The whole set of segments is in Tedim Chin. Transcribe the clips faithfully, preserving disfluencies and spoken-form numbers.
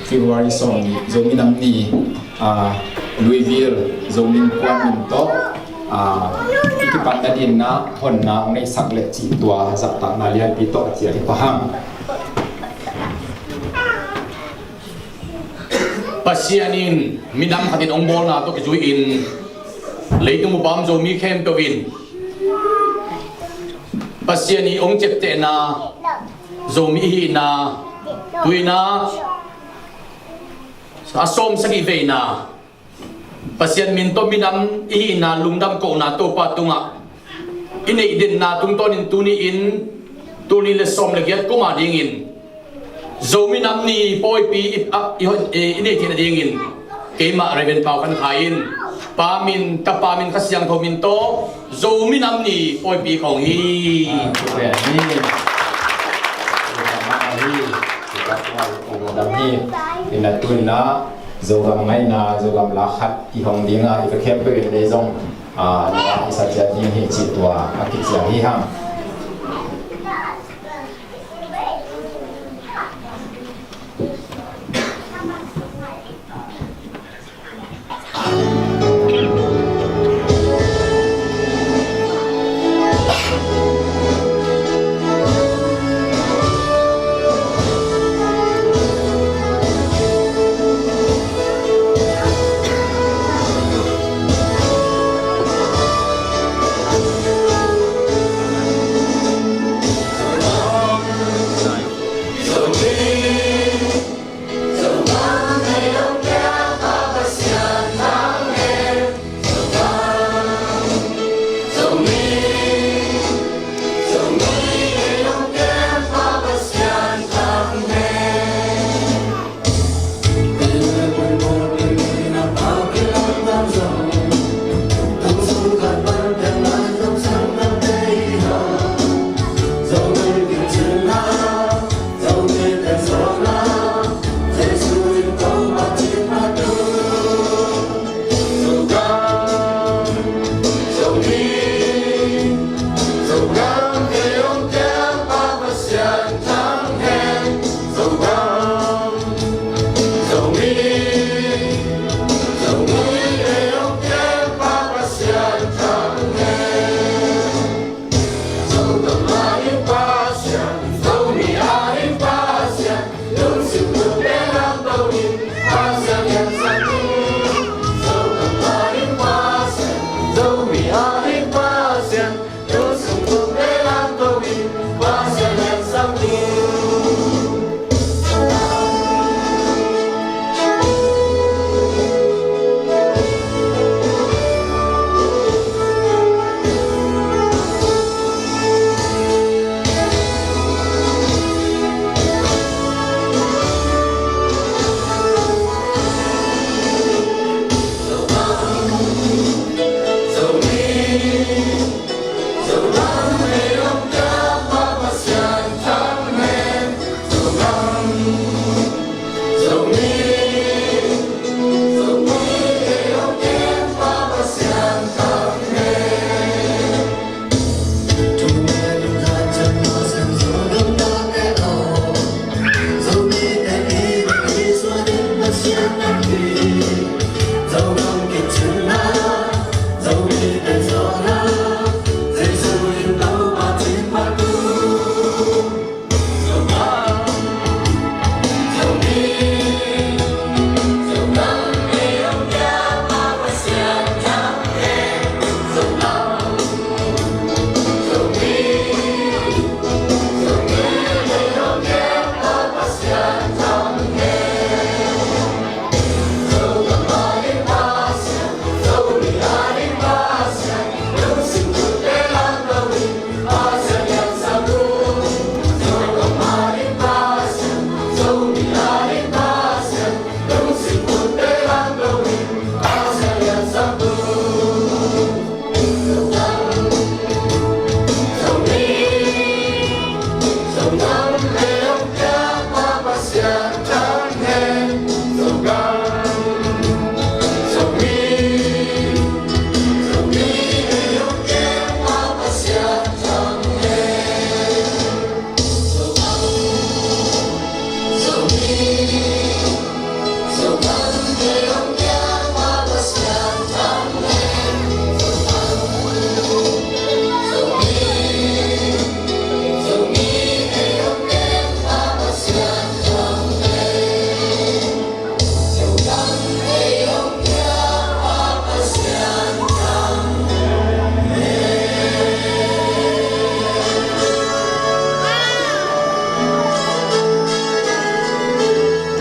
February sawm nih, Zomi Nam Ni, ah, Louisville Zomi Innkuan min tawh, ah, i kipatna dingin honna hong neihsak leh cih tua zahtakna lianpi tawh a cial hi pah hang. Pasian in minam khat in hong bawlna tawh kizui-in leitung bup a om Zomi khempeuh in Pasian i hong ciaptehna, Zomi i hihna, tu-in ah a sawm sagih veina Pasian min tawh minam i hihna lungdam kohna Topa tungah i neih denna tungtawnin tuni-in tul nih le sawm le giat kum a dingin Zomi Nam Ni pawipi i, a, i, i, i neih theihna dingin keimah Reverend Pau Khan Khai in Pa min, Tapa min, Kha Siangtho min tawh Zomi Nam Ni pawipi kong hi. Ah, tua pen hi. Tua pen hi. Tua pen hi. Tua pen hi. Ina tu-in ah Zogam ngaihna, Zogam la khat i hong ding a, i ka khempeuh in ei zong, ah, na i sa ciat ding hi cih tua a kiciang hi hang.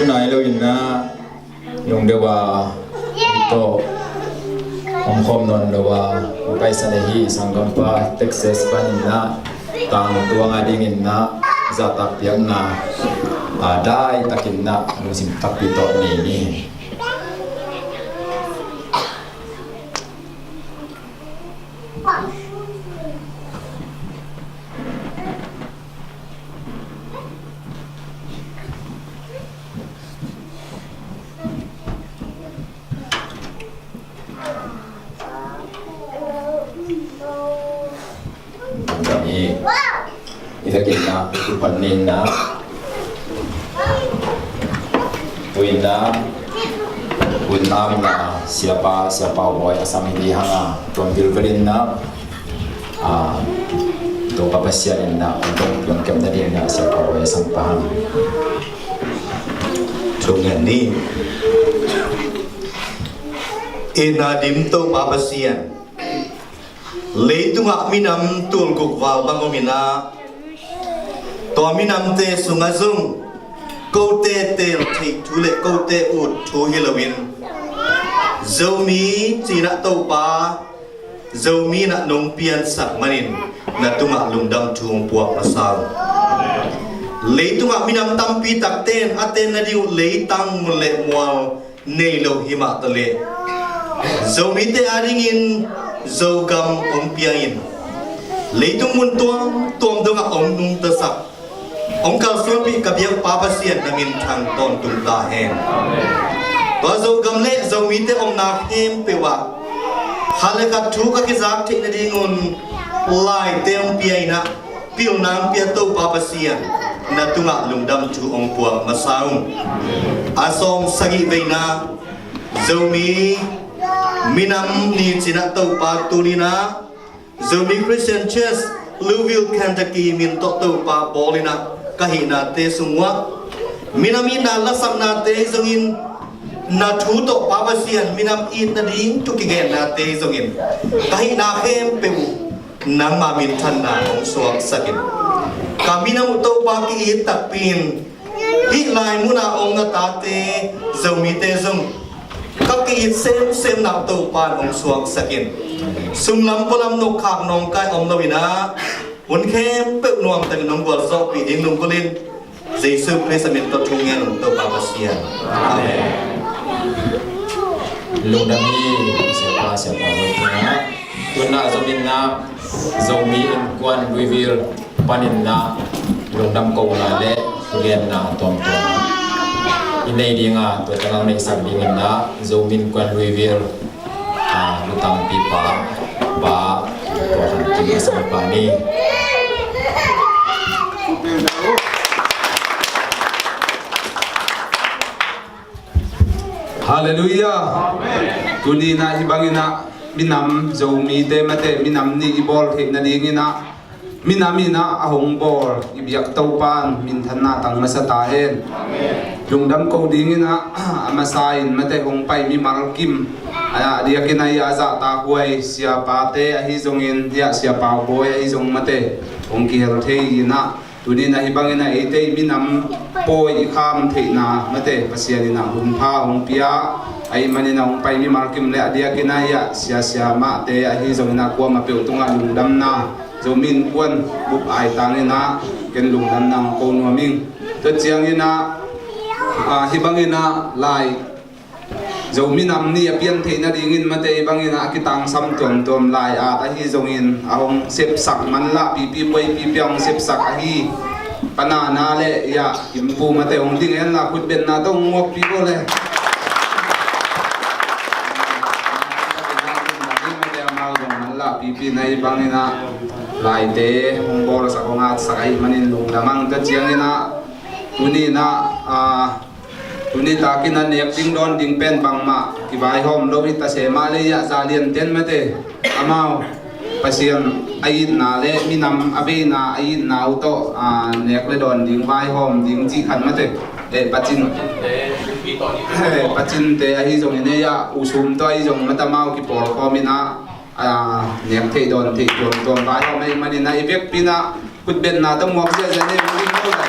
Nai lo in ah, nung deuh a i tawh omkhawm nawn lo a, hong paisan ahi sanggampa Texas panin ah, tangtuang a dingin ah zahtak piakna a daitakin ah lungsim takpi tawh nei ni. Lungdam hi. I vekin ah i pan ni in ah, tu in ah, hun nam in ah, siapa, siapa bawi a sam hi ding hang a, tuan bilbel in ah, a, Topa Pasian in ah hong tong tuan kep nading in ah siapa bawi a sam pah hang. Thungen ni. Itna dim Topa Pasian, leitungah minam tulguk val bang om in ah, tua minamte sungah zong kote teel theih thu le kote ut thu hi loin, Zomi ci-in ah Topa, Zomi in ah nong piansak manin na tungah lungdam thu hong puak masa ung. Leitungah minam tampi takte in a tenna ding uh leitang mun le mual nei lo hi mah ta leh, Zomite a dingin Zogam hong pia in, leitung mun tuamtuam dongah hong nungtasak, hong kalsuanpih ka biak Pa Pasian, na minthang tawntung ta hen. Tua Zogam le Zomite omna khempeuh ah khat le khat thu ka kizak theih nadingun laite hong pia in ah, pilna hong pia Topa Pasian, na tungah lungdam thu hong puak masa ung. A sawm sagih veina Zomi minam ni ci-in ah Topa, tuni in ah Zomi Christian Church, Louisville, Kentucky min tawh Topa bawl in ah ka hihnate sung uah, minam itna lasaknate zongin, na thu tawh Pa Pasian minam it nading thu kigennate zongin, ka hihna khempeuh uh nangma minthanna hong suaksak in. Ka minam uh Topa ki-it takpi in, hih lai munah om na tate Zomite zong ka ki-it semsem na uh Topa in hong suaksak in. Sumlam pualam nokkhak nawngkai om lo in ah, hun khempeuh nuamtakin hong gualzawhpih ding lunggulh in, Jesu Khrist a min tawh thu ngen ung Topa Pasian. Amen. Lungdam hi, siapa, siapa, lungdam. Tuna Zomi in ah, Zomi Innkuan Louisville panin ah lungdam kohna le thugenna tuamtuam i nei ding a, tua tangah neihsak dingin ah Zomi Innkuan Louisville, a, lutangpipa Pa Tua Khan Kim a sangpa ni. Halleluiah. Tuni in ah hih bangin ah minam, Zomite mate minam ni i bawl theih nadingin ah, minam in ah a hong bawl i biak Topa in minthanna tang masa ta hen. Lungdam ko dingin ah, a masa in mate hong pai mimal kim, a diakin ah i a zahtak huai siapate ahi zongin, i a siapa bawi ahi zong mate hong kihel thei in ah, tuni in ah hih bangin ah eite i minam pawi i kham theihna mate Pasian in ah hun pha hong pia ahih manin ah hong pai mimal kim le a diakin ah i a sia, siamahte ahi zongin ah kuamah peuh tungah lungdamna, Zomi Innkuan bup aitang in ah ken lungdamna hong ko nuam ing. Tua ciangin ah, a, hih bangin ah lai Zomi nam ni a pian theih nadingin mate hih bangin ah a kitangsam tuamtuam lai-at ahi zongin a hong sepsak manlah pipi, buai pipi a hong sepsak ahi Pa Nana le i a Kimpu mate hong ding henla khutbetna tawh hong muakpih ko le. Mate amau zong manlah pipi na hih bangin ah laite hong bawlsak hong atsak ahih manin lungdam ing. Tua ciangin ah tuni in ah, a, tuni takin a nek ding dawn ding pen bangmah kivaihawm lo hi ta se mah le i a za lianten mate amau Pasian a itna le minam a veina a itna uh tawh, a, nek le dawn ding vaihawm ding cih khat mate, eh, Pacin, eh, Pacinte ahi zongin ei a usum tawh ahi zong mate amau kipawlkhawm in ah, a, nek theih dawn theih tuamtuam vaihawm ahih manin ah i vekpi in ah khutbetna tawh muak ziahziah ni. Hong ding ko ta.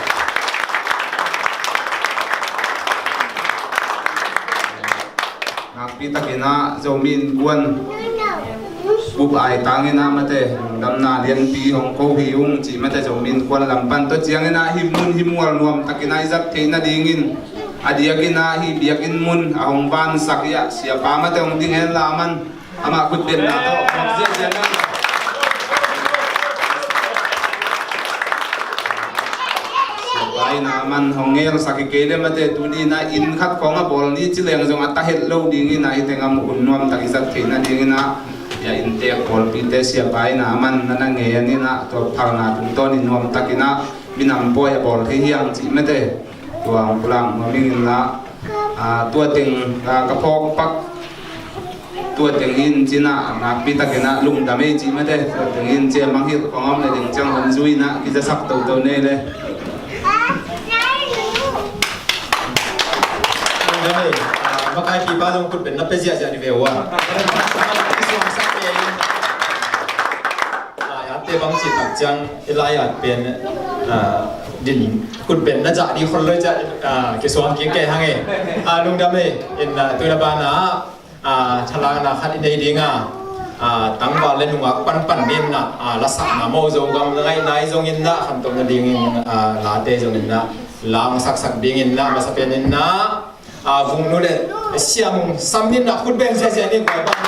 Pi takin ah Zomi Innkuan bup ai tangin ah mate, damna lianpi hong ko hi ung cih mate, Zomi Innkuan lam pan. Tua ciangin ah hih mun hi mual nuam takin ah i zat theih nadingin a diakin ah hih biakinn mun a hong vansak hi ah, siapa mate hong ding hen la, aman amah khutbenna tawh khuak ziahziah ni. Siapa in ah aman hong ngelsak hi kei leh mate, tuni in ah inn khat khawng a bawl ni ci leng zong a ta het lo dingin ah, hih teng ah mun nuam tak i zat theih nadingin ah, ya inntek pawlpite siapa in ah aman na na ngen in ah, tua phalna tungtawn in nuam takin ah minam pawi a bawl thei hi hang cih mate. Tua hong pulak nuam ing in ah, ah, tua teng, ah, ka phawk pak. Tua teng in ci-in ah nakpi takin ah lungdam ei cih mate. Tua teng in ci-a mangngilh khawng a om le ding ciang hong zui in ah kizasak toto ni ei le. Lungdam ei. Ah, makaipipa zong khutbenna pia ziahziah ni ve ua. Ah, ya te bang ci tak ciang i lai-at pen, ah, din khutbenna zah ding khol lo i ciah, ah, kisuang kik kei hang ei. Ah, lungdam ei. In, ah, tu in a ban ah, ah, thalakna khat i nei ding a, ah, tangval le nungak panpan dingin ah, ah, lasakna maw, Zogam ngaihna i zongin ah, khantoh nadingin, ah, late zongin ah, la hong saksak dingin ah, masa penin ah, ah, Vungnu le Siamung Sam in ah khut beng ziahziah ni, guai bang.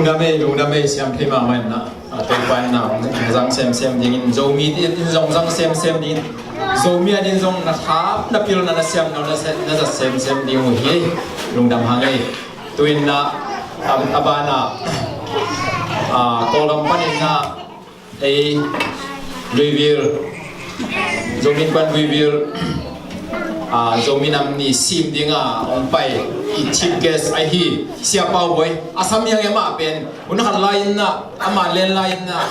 Lungdam ei, lungdam ei, siam thei mahmah in ah, a Topa in ah hong zang semsem dingin, Zomi in zong zang semsem dingin, Zomi adingin zong na thap, na pilna, na siamna, na se-, na zat semsem ding uh hi ei. Lungdam hang ei. Tu-in ah, a, a ban ah, a, Kawlgam panin ah, ei, Luivil, Zomi Innkuan Luivil, a, Zomi Nam Ni sim ding a hong pai i chief guest ahi Sia Pau Bawi, a sam hiang e, amah pen hun khat lai-in ah, amah len lai-in ah,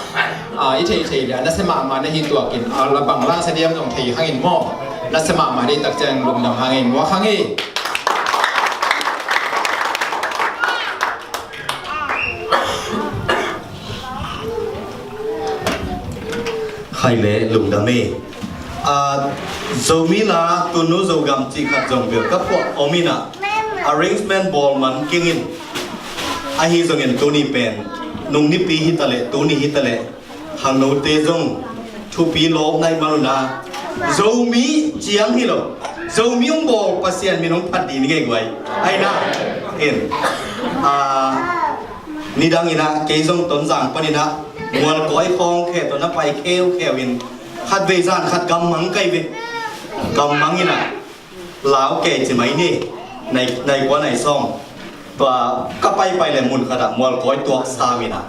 a, i theih theih leh nasia mahmah na hi tuak in, a, la bang la sia diam zong thei hang in maw, nasia mahmah deihtak ciang lungdam hang ei, muak hang ei. Khaile, lungdam ei. A, Zomi la, tunu Zogam cih khat zong bel ka phuah om in ah, arrangement bawl man keng in, ahi zongin tuni pen, nung nipi hi ta leh, tuni hi ta leh, khangnote zong thupi lawp nai man un ah, Zomi ciang hi lo, Zomi hong bawl Pasian min hong phat ding hi guai. Ai na, in, a, nidang in ah kei zong Tonzang panin ah Mualkawi khawng khe tawh na pai kheukheu in, khatvei zan khat gammang kai ve. Gammang in ah, lau kei ci mai ni, nai, nai kua nai sawm. Tua ka paipai leh mun khat ah Mualkawi tuak sam in ah,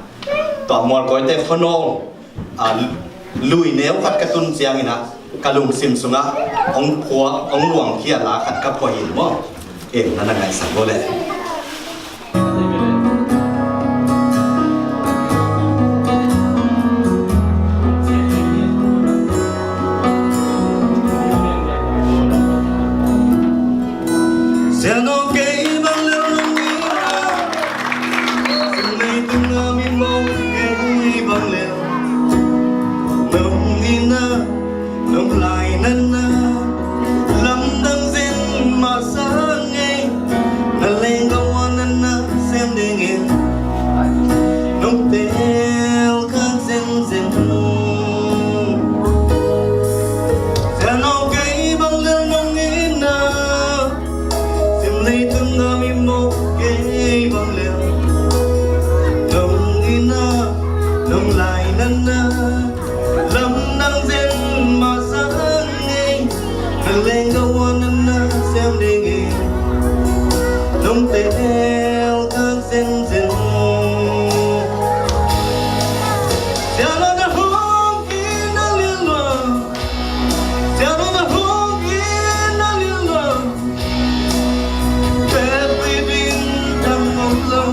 tua Mualkawite khuanawl, a, lui neu khat ka tun ciangin ah, ka lungsim sungah hong phuah, hong luangkhia la khat ka phuah hi maw. Em, na na ngaihsak bo leh. Siano kei bang lel nong ina, sim leitung a mi mawk kei bang lel nong ina, nong lainatna lamdang zen masa ngei, na leng ka wanatna sem dingin nong tel khak zenzen. Siano kei bang lel nong ina, sim leitung a mi mawk kei bang lel nong ina, nong lainatna lamdang zen masa ngei, na leng ka wanatna sem dingin nong tel khak zenzen. Siano na hong ina lilwa, siano na hong ina lilwa, pepui bintang om lo,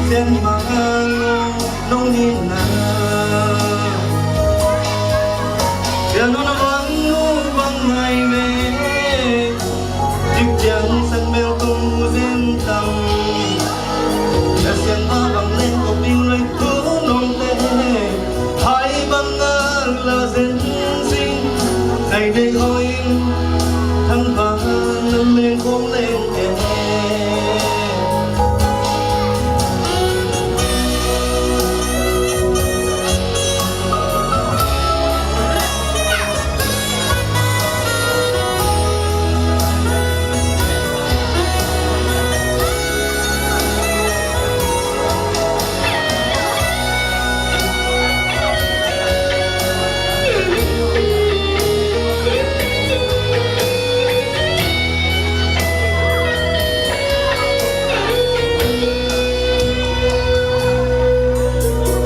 sian mangong nong ina. Siano na bang mu bang ngai ve, dik ciang sang bel kong mu zen tam. Na sian ma bang leng kong ding lai tu nong te, hai bang a la zen sing, nai dei hoi in, thang bang na leng kong leng te.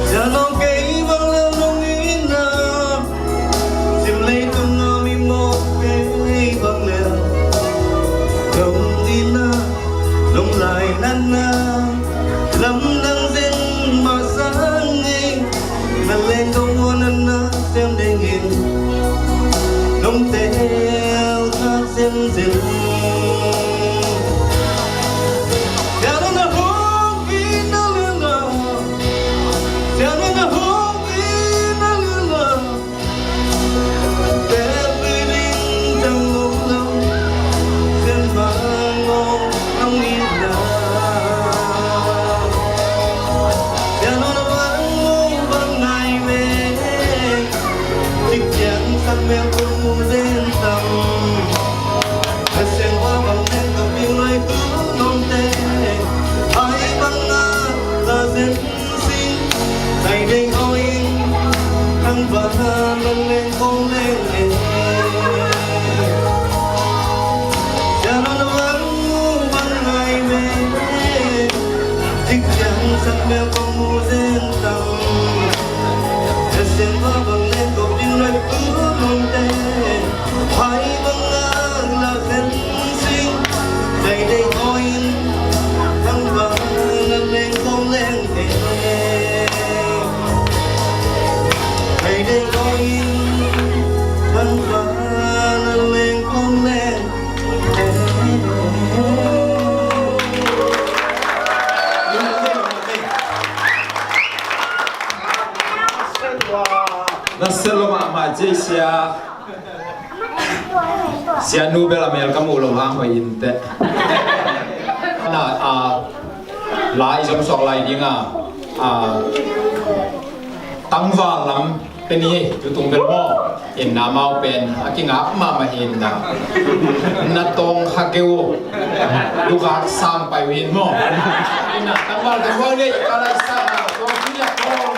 Siano kei bang lel nong ina, sim leitung a mi mawk kei bang lel nong ina, nong lainatna lamdang zen masa ngei, na leng ka wanatna sem dingin nong tel khak zenzen. Siano na hong ina lilwa, siano na hong ina lilwa, pepui bintang om lo, sian mangong nong ina. Siano na bang mu bang ngai ve, dik ciang sang bel kong mu zen tam. Na sian Sianu bel a mel ka muh loh hang hoih inteh. Na, a, la i zom suak lai ding a, a, tangval lam pen hi, tutung bel maw. In na mau pen a kingak mahmah hi in na. Na tawng kha keu, lugak sang pai uh hi in maw. In na tangval, tangval ni ka lai sa, a, tawng kila tawng.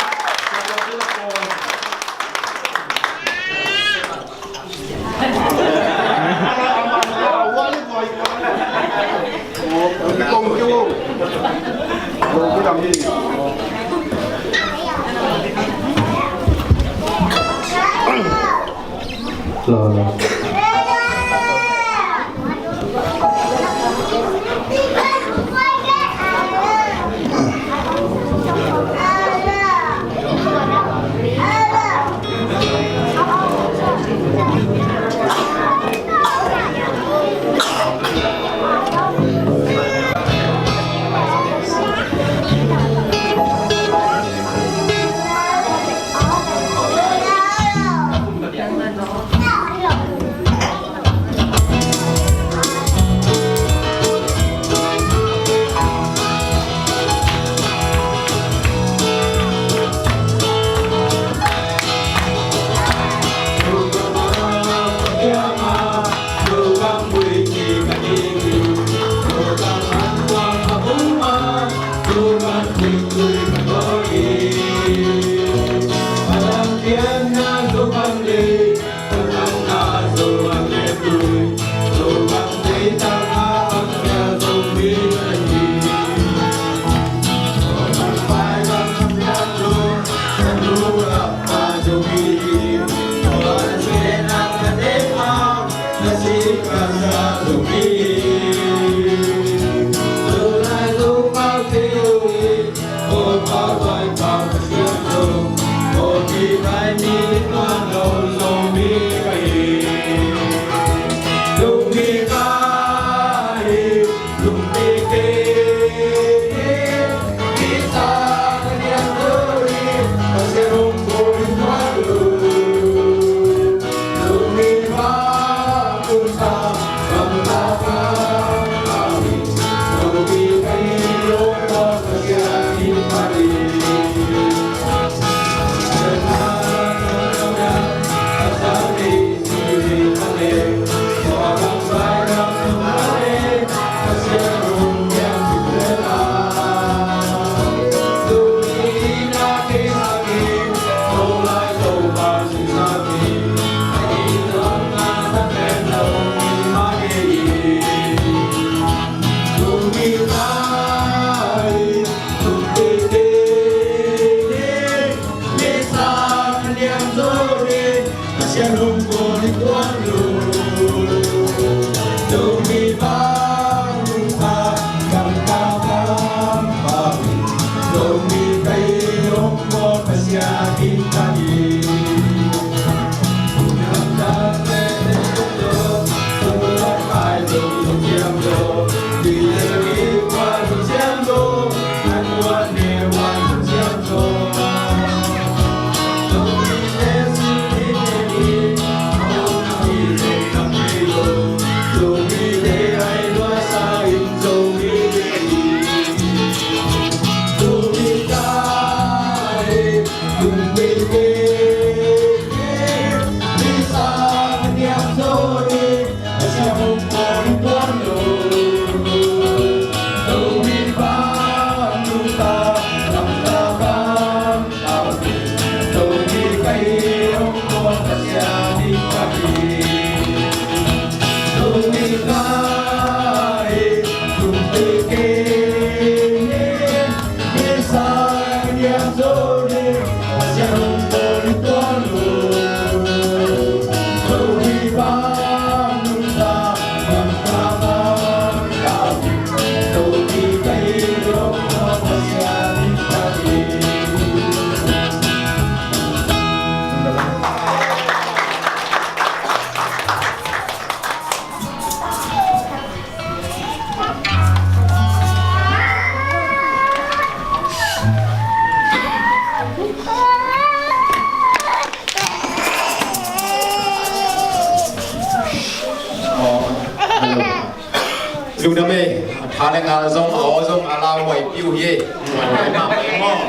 Lungdam ei, a tha le ngal zong, a aw zong, a lau huai piu hi ei. Huai mahmah ei maw.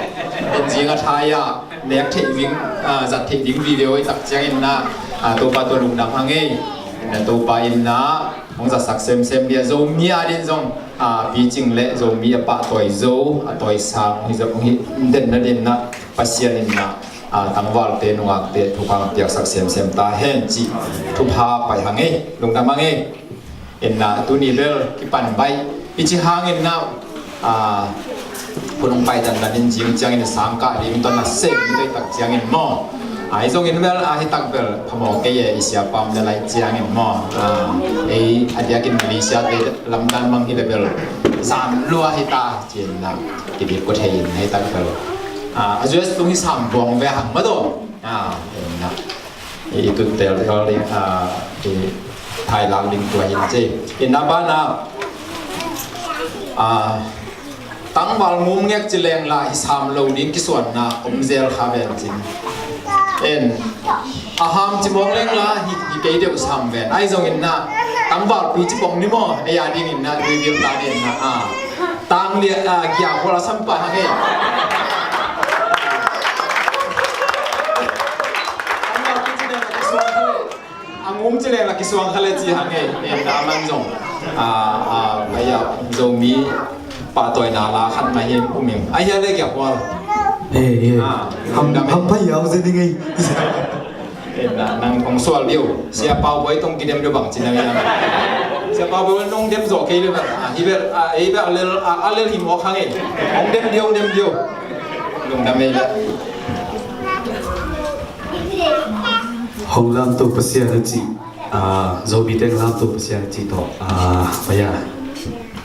En zing a tha ia, nek theih ding, a, zat theih ding video i tak ciangin na, a, Topa tua lungdam hang ei. Na Topa in na, hong zatsak semsem dia Zomi a din zong, a, picing le Zomi a pahtawi zo, a tawi sang, hi zong hi, den na den na, Pasian in na, a, tangvalte nungakte thupha piaksak semsem ta hen ci, thupha pai hang ei, lungdam hang ei. Inna tuni bel kipan baih i ci hangin na, a, hun hong paitan dan in zing ciangin sangkah ding tawh na sem i tak ciangin maw. A, i zongin bel a hi tak bel phamawh kei e, i siapa om le lai ciangin maw. A, ei a diakin Malaysia te lamdan mang hi le bel zan lua hi ta cin na kidik kua thei in hi tak bel. A, a U S tung hi sam buang ve hang ma do. A, inna i tut tel tel ding, a, i thailak ding tua hin ci. Inna bana, a, tangval ngum ngek ci leng la i sam lo ding kisuanna om zel kha ven cin. En, a ham ci mawk leng la hi, hi kei deuh sam ven. Ai zongin na, tangval pi ci pong ni maw, ei a dingin na, dui bil ta ding na, a. Tang lia, a, gia khual a sam pa hang ei. Tangval pi ci leng la kisuan kha le. A ngum ci leng la kisuang kha le ci hang ei, en, a man zong. A, a, a ia, Zomi pahtawina la khat mah hi um ing. A hia le kia kual. Eh, eh. A, ham, dam ei. Ham pa yau ze ding ei. En, a, nang kong sual diu. Sia Pau Boi tong kidem diu bang ci nang ia. Sia Pau Boi nong dem zo kei le bang. A, hi bel, a, hi bel a lel, a, a lel hi mawk hang ei. Hong dem diu, dem diu. Lungdam ei le. Hong lamto Pasian a cih, a, Zomi teng lamto Pasian a cih tawh, a, maya.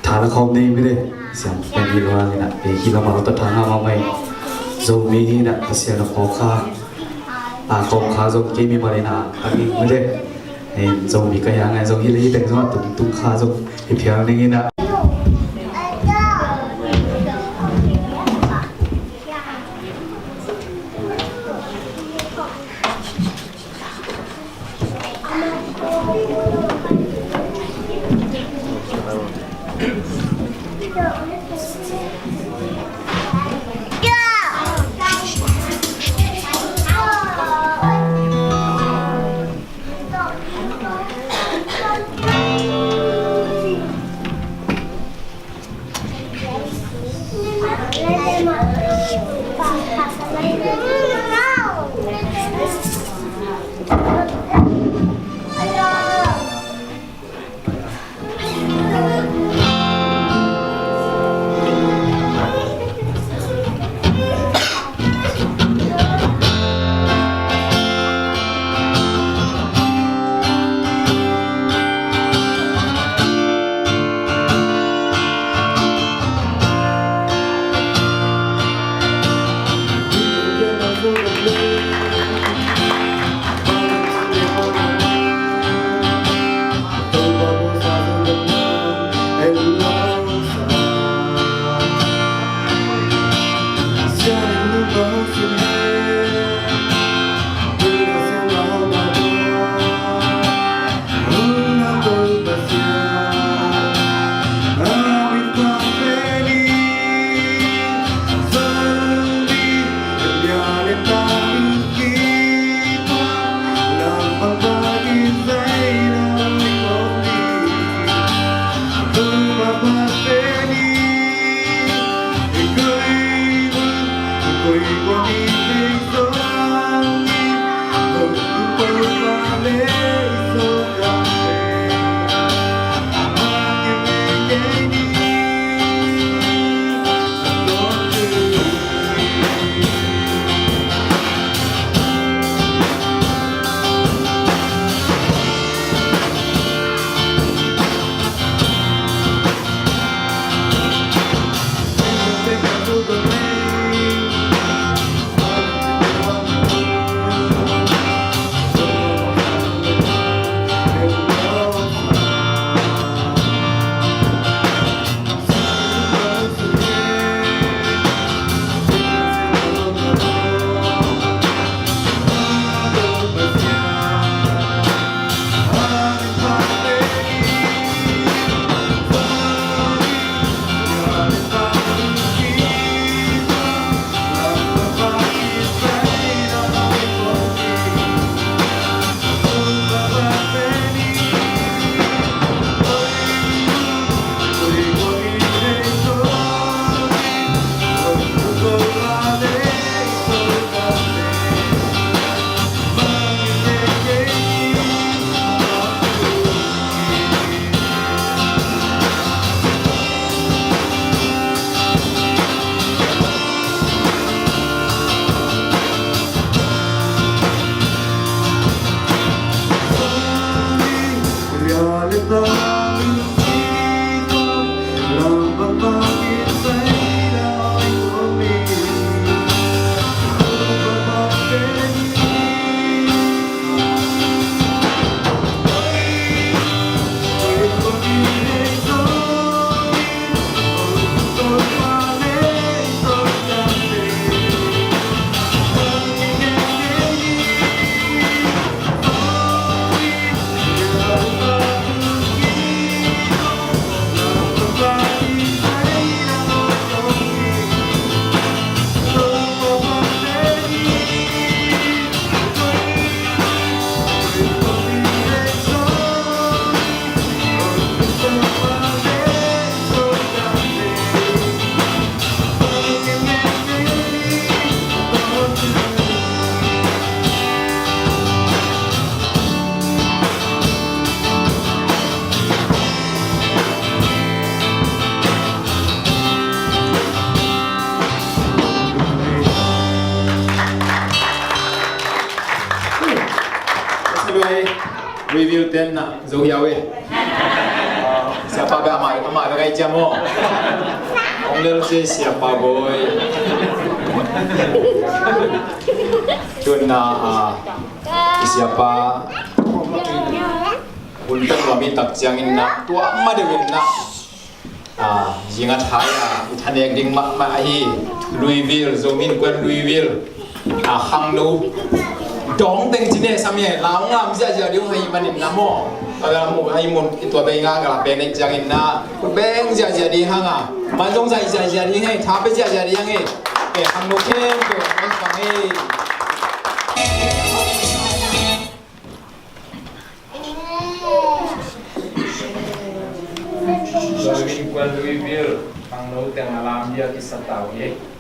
Tha na khawm nei mi le, siam pen hi lo ang ina, e, hi lamah lo ta tha ngam a mai. Zomi hi na, Pasian a khawm kha, a, khawm kha zong kei mi mal ina, a, a nging mi le. E, Zomi ka yang a, zong hi le hi teng zong a tung, tung kha zong, hi phial ning ina. Reveal ten na zo hiau e. Siapa bek amah, amah bek ai ciam aw. Hong lel ci siapa bawi. Tun na, ah, siapa. Hun pen wa mi tak ciangin na tua ma deuh in na. Ah, zinga thai a i thanek ding mahmah ahi Louisville, Zomi Innkuan Louisville. Ah, khangno dawng teng ci ne sam e, lau ngam ziahziah ding hang i manin na maw. A la mu, a i mun, i tua bei nga ka la pen nek ciangin na, beng ziahziah ding hang a. Man zong zai ziahziah ding hang e, tha pe ziahziah ding hang e. Eh, khangno khempeuh, eh, khang e. Louisville, khangno teng a lam bia kisa ta uh hi.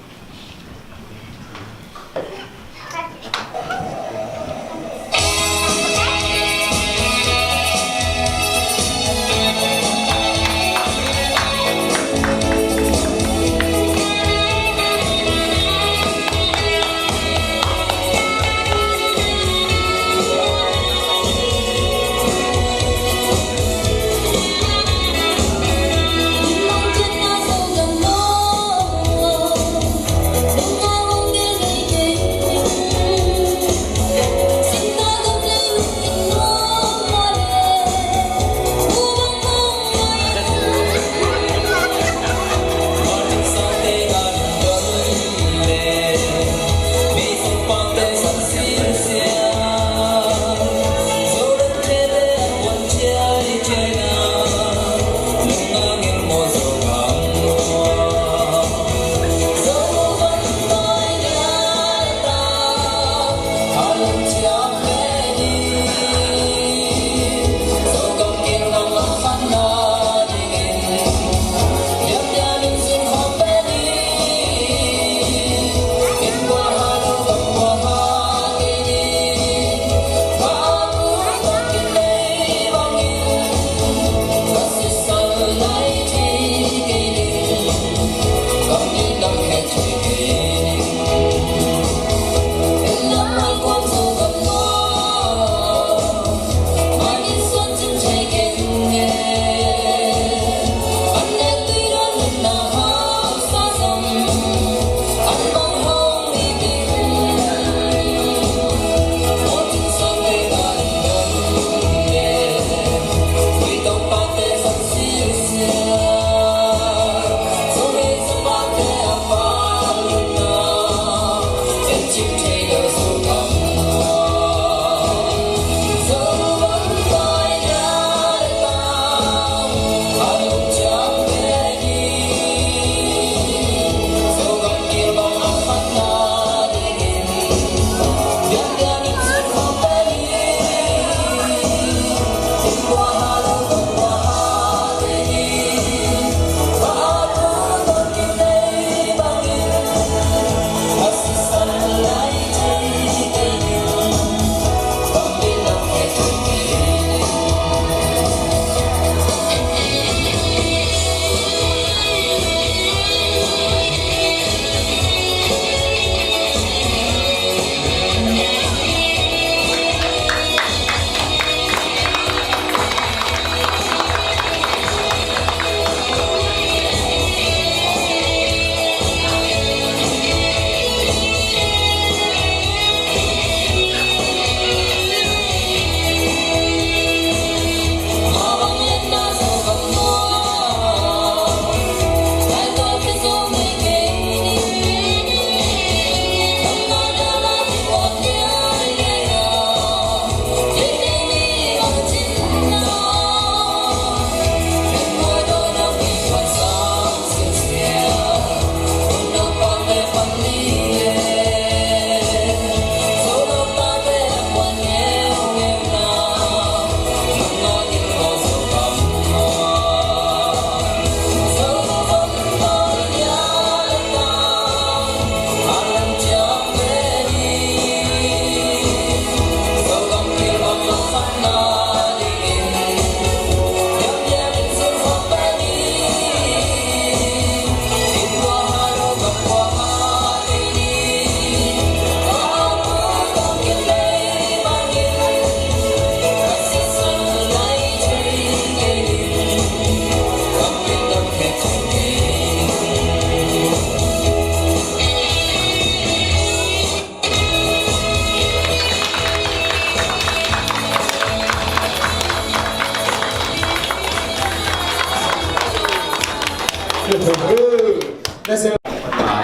Ah,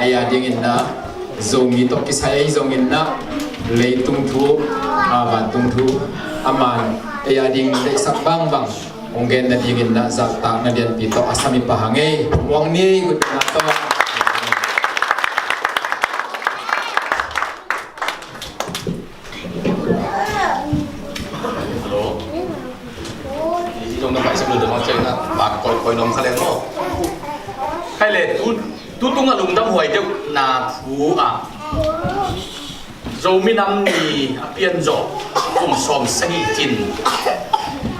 ei a dingin na Zomi tawh kisai ei zongin na leitung thu, ah, vantung thu a man ei a ding deihsak bangbang hong gen nadingin na zahtakna lianpi tawh a samipa hang ei muang ni gutna tawh. Hello. Ni zong na bai sa lu dong ceng na ba koi koi nom kha leng mo. Khai le tu tu tung a lungdam huai deuh na thu a. Zomi nam ni a pian zawh kum sawm sagih cin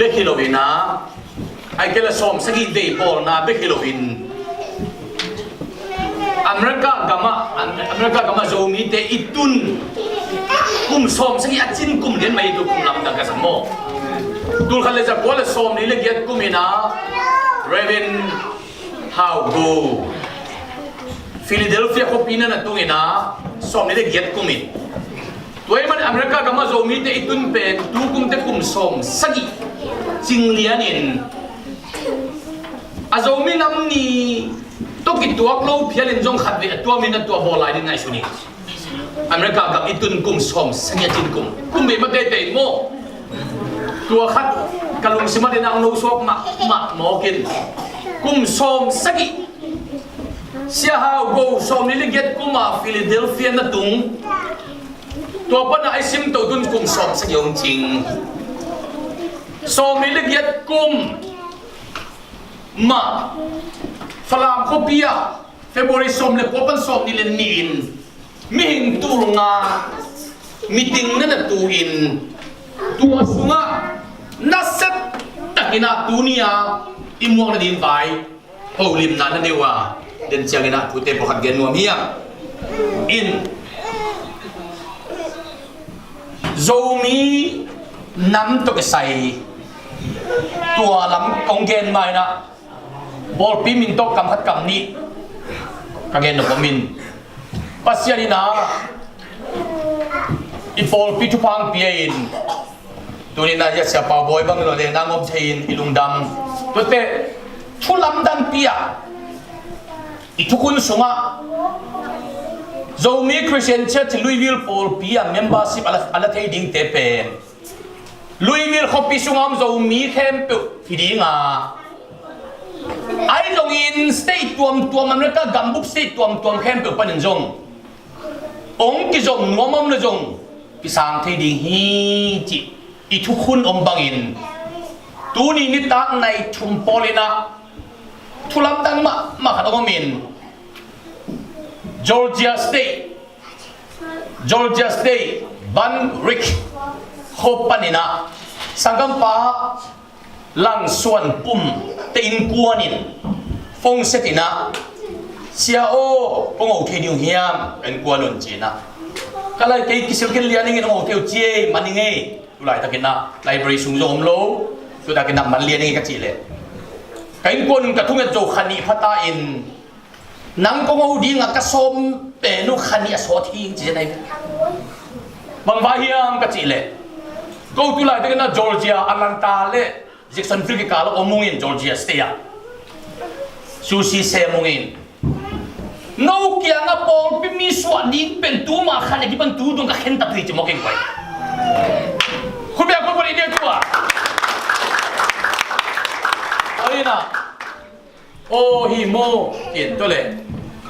bek hi lo in a, ai kei la sawm sagih vei bawlna bek hi lo in America gamah, America gamah Zomite i tun kum sawm sagih a cin kum lian mai tu kum lamdang ka sam maw. Tul khat le za kua le sawm li le giat kum in a Reverend Hau Go Philadelphia khuapi na na tung in a sawm li le giat kum in. Tua ahih man America gamah Zomite i tun pen tu kumte kum sawm sagih cing lian in a Zomi nam ni tawh kituak lo phial in zong khat vei a tuam in a tua bawl lai ding ngaihsun in. America gam i tun kum sawm sagih a cin kum. Kum vei mah teitei maw. Tua khat ka lungsim ah ding ang lo suak mah mah mawk in. Kum sawm sagih. Sia Hau Go sawm li le giat kum a Philadelphia na tung. Tua pan a i sim to tun kum sawm sagih hong cing. Sawm li le giat kum mah Falam khuapi ah February sawm le kua pan sawm ni le ni in mihing tul nga meeting na na tu in tua sungah nasia takin a tuni a i muak nading vai holimna na nei uh a, den ciangin a thute pawlkhat gen nuam hi a. In Zomi nam tawh kisai tua lam kong gen mai na pawlpi min tawh kam khat kam nih ka gen nop om in Pasian in a i pawlpi thupha hong pia in. Tuni na hia Sia Pau Bawi bang lo le nang om thei in i lungdam. Tuate thu lamdangpi a i thukhun sungah Zomi Christian Church Louisville pawlpi a membership a la, a la thei dingte pen Louisville khuapi sungah om Zomi khempeuh hi ding a, ahi zongin state tuamtuam, America gambup state tuamtuam khempeuh panin zong hong kizom nuam om le zong kisang thei ding hi cih i thukhun om bangin tuni nitak nai thum pawl in a thu lamdang mahmah khat hong om in Georgia State, Georgia State Bun Ridge khua panin a sanggampa Lang Suan Pum te innkuan in phone set in a, "Sia aw, kong ho thei ding uh hiam?" Ka innkuan un ci in a, "Ka lai kei kisil khin lian ing in hong ho thei uh ci ei, man ing ei. Tulaitakin a library sung zong om lo, tulaitakin a man lian ing ei," ka cih leh ka innkuan un ka thunget zo kha nih pha ta in, "Nang kong ho ding a ka sawm pen uh kha nih a sawt hi ing," ci zen ahi. "Bang vai hiam?" ka cih leh, "Ko tulaitakin a Georgia, Atlanta le Jacksonville kikal ah om ung in, Georgia State ah sushi sem ung in, no kiangah pawlpi mi suah ding pen tuma khan a kipan tu dong ka khen ta tuhi," ci mawk ing koi. Khut beng koi pawlpi nih tu a. Ahi na. "Aw hi maw," ci in, tua leh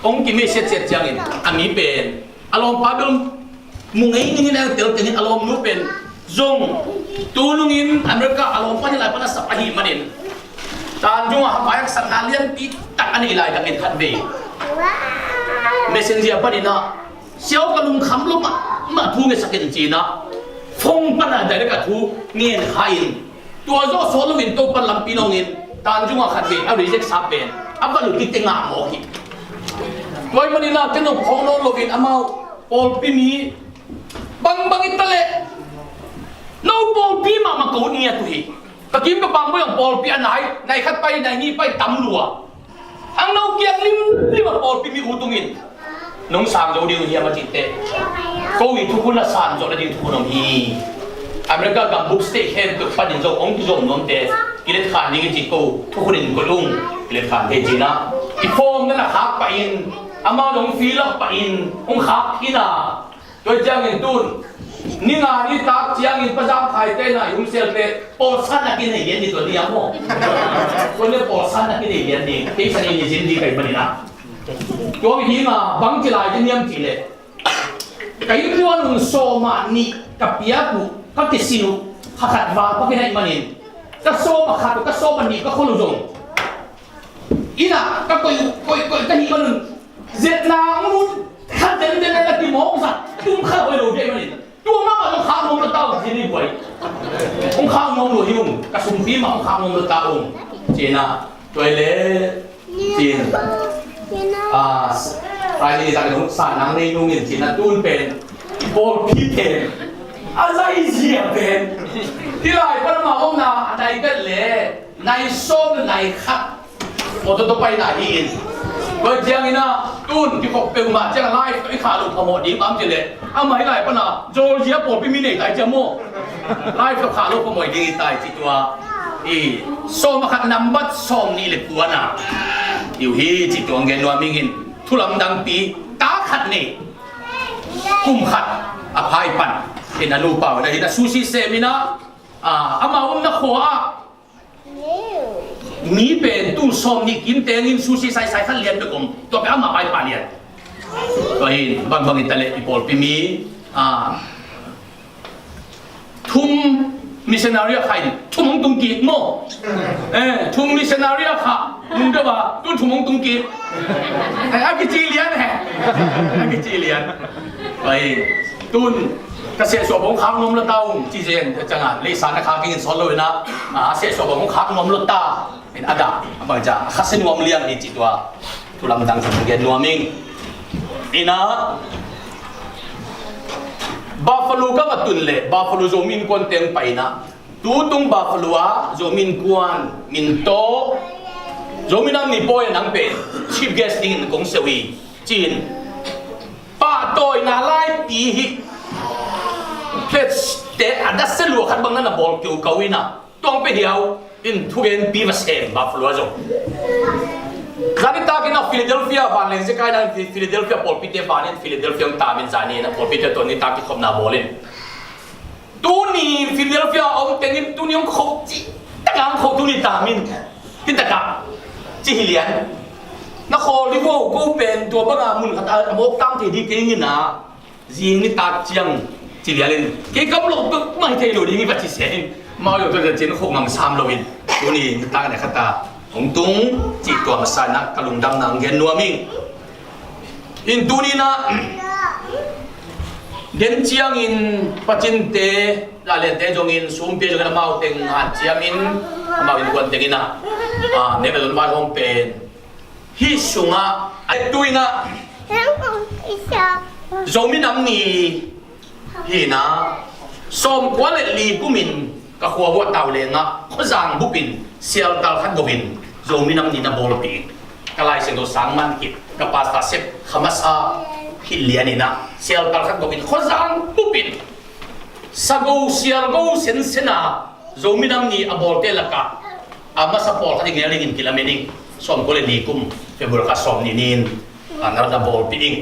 hong kimei siatsiat ciangin a mi pen a lawmpa bel mu ngei ning in a tel tengin a lawmnu pen zong tu nungin America a lawmpa ni lai pan a sap ahih manin Tanjung ah hapai haksatna lianpi tak a neih laitakin khat vei Messenger panin a, "Sia aw, ka lungkham lo mahmah, thu ngetsak in," ci in a, phone pan a direct a thu ngen kha in, tua zawh sawt loin Topa lampi nawngin Tanjung ah khat vei a reject sa pen a va lut kik teh ngah mawk hi. Tua ahih manin a ken zong phawk nawn loin amau pawlpi mi bangbang i ta leh no pawlpi mahmah ko ngiat uh hi. Ka kim ka pang bawih ang pawlpi a nai, nai khat pai, nai nih pai tam lua. Ang no kiang limlim a pawlpi mi ut ung in, "Nong sang zo ding uh hiam?" a cih teh, ko i thukhun a sang zo nading thukhun om hi. America gambup state khempeuh panin zong hong kizom nuamte kiletkhan ding i cih ko thukhun in koih ung, kiletkhan thei ci in a. I form na na khak pahin, amau zong fill up pahin hong khak hi na. Tua ciangin tun ni nga ni tak ciangin Pa Zam Khai te na i hong sel te pawlsan na kinei lian ni tua ni a maw. Tua ni pawlsan na kinei lian ni kei sa ni ni zin ni kai mani na. Tua hi nga bang ci lai ci niam ci le. Ka innkuan un sawm a nih ka piak uh, ka kisin uh, kha khat val ka kinai manin, ka sawm a khat uh, ka sawm a nih ka khol uh zong inn ah ka koih uh, koih, koih ka hih manun, zetna hong lut khat denden a kimawk zah tum kha hoih lo dei manin, tua mahmah zong khak nuam lo ta uh, ci ni buai. Hong khak nuam lo hi ung, ka sumpi mah hong khak nuam lo ta ung, ci na. Tua hi le cin, ah, Friday ni tak dong sa nang nei nung in cin a tun pen, pawlpi pen a zaizia pen, hi lai pan amah omna a nai bet le nai sawm nai khat, aw, tua tua pai na hi in. Tua ciangin a tun kikhop peuhmah ciang live tawh i khah loh phamawh ding am ci le, amah hi lai pan a Georgia pawlpi mi nei tai ciang maw. Live tawh khah loh phamawh ding hi tai ci tua. I sawm a khat nambat sawm nih le kua na i uh hi ci tua hong gen nuam ing in, thu lamdangpi, ta khat nei, kum khat a phai pan in a nupa uh na hi na sushi sem in a, ah, amah omna khua ah mi pen tul sawm nih kim tengin sushi saisai khat lian bek om, tua pen amah pai pa lian. Tua hi in bangbang in ta le i pawlpi mi, ah, thum missionary a kha in thum hong tung kik maw. Eh, thum missionary a kha nung deuh a tun thum hong tung kik. Eh, a kici lian he. A kici lian. Tua hi in tun ka sehsuah bawng khak nuam lo ta ung ci zen ciang a, leisa na khak ing in sawt lo in a, a sehsuah bawng khak nuam lo ta. In a dah a bang ca a khasia nuam liang hi ci tua thu lamdang sa gen nuam ing. Ina Buffalo ka va tun le Buffalo Zomi Innkuan teng pai na, tutung Buffalo a Zomi Innkuan min tawh Zomi Nam Ni pawi a nang pen chief guest dingin kong seuh hi ci-in, pahtawina laipi hi. Pledge te a dasia lua khat bang na na bawl keu kau ina, tuang pe hiau in thugenpi va sem Buffalo a zong. Zani takin a Philadelphia vanleng zia kaina Philadelphia pawlpite vanin Philadelphia hong tamin zani in a pawlpite tawh ni tak kikhopna bawlin, tuni Philadelphia a om tengin tuni hong khop ci taka hong khop tuni tamin, ci taka ci hi lian. Na khawl dih vo, ko pen tua banga mun khat a mawk tam thei dih kei ngin a, zing nitak ciang ci lialin kei kam lo pek mai thei lo ding i va ci se in, mau lo tua cin khuk ngam sam lo in, tuni nitak ne khata hong tung ci tua masa na ka lungdam nang gen nuam ing. In tuni na den ciangin pacinte, lalente zongin, sumpia zongin amau teng han ciamin, amau innkuan tengin a, a, ne ka lun vai hong pen hih sungah a tu in a Zomi Nam Ni hi na, sawmkua le li kumin ka khua uh a Tauleng ah khuazang bupin sialtal khat gohin Zomi Nam Ni na bawlpi. Ka Lai Siangtho sang man khit, ka pastor sep kha masa khit lian in a sialtal khat gohin khuazang bupin sago sialgo sensen a Zomi Nam Ni a bawlte lakah a masa pawlkhat i ngeldingin kilamen ing. Sawmkua le li kum February kha sawm ni-in a na bawlpih ing.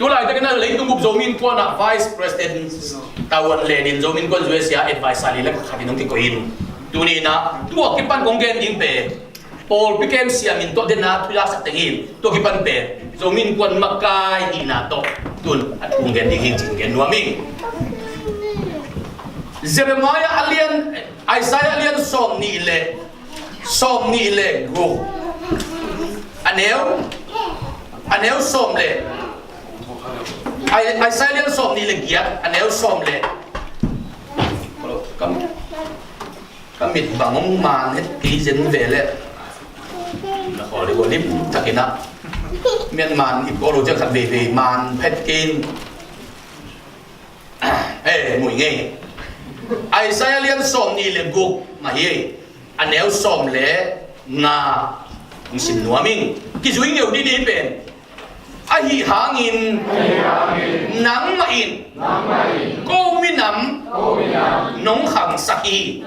Tulaitak in a leitung bup Zomi Innkuan ah Vice President Tawan Len in Zomi Innkuan U S A advisor li le khat in hong kikoih in, tuni in a tua kipan kong gen ding pen pawlpi kem siam in tuah den a thu laksak teng in, tua kipan pen Zomi Innkuan makai hihna tawh tun a thu gen ding hi cih gen nuam ing. Jeremiah a lian, Isaiah a lian sawm nih le, sawm nih le guk, a neu, a neu sawm le, Isaiah a lian sawm nih le giat, a neu sawm le, kam Ka mit bang hong man het kei zen ve leh. Na khawl dih ua lim takin a. Mian man i kawl uh ciang khat veivei man phet kei in. Eh, mui ngei. Isaiah lian sawm nih le guk mah hi. A neu sawm le nga hong sim nuam ing. Kizui ngeu dih dih pen. Ahi hangin nangmah in ko minam nong khangsak hi.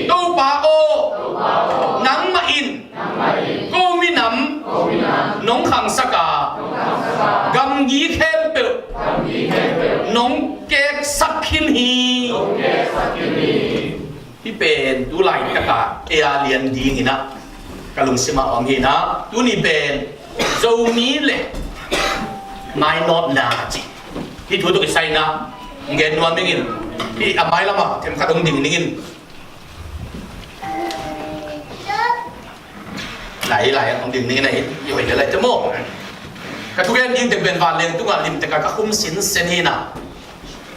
Topa aw, nangmah in ko minam Hih pen tu laitakah ei a lian ding hi-in ah ka lungsimah om hi-in ah, tuni pen Zomi le mainawtna ci, hih thu tawh kisai-in ah gen nuam ing in, hih a mailamah themkhat hong ding ning in. Lai, lai, ang ding ning na hi, i hoih le lai te maw. Ka thugen ding teng pen vanleng tungah limtek a ka khum sinsen hi-in ah,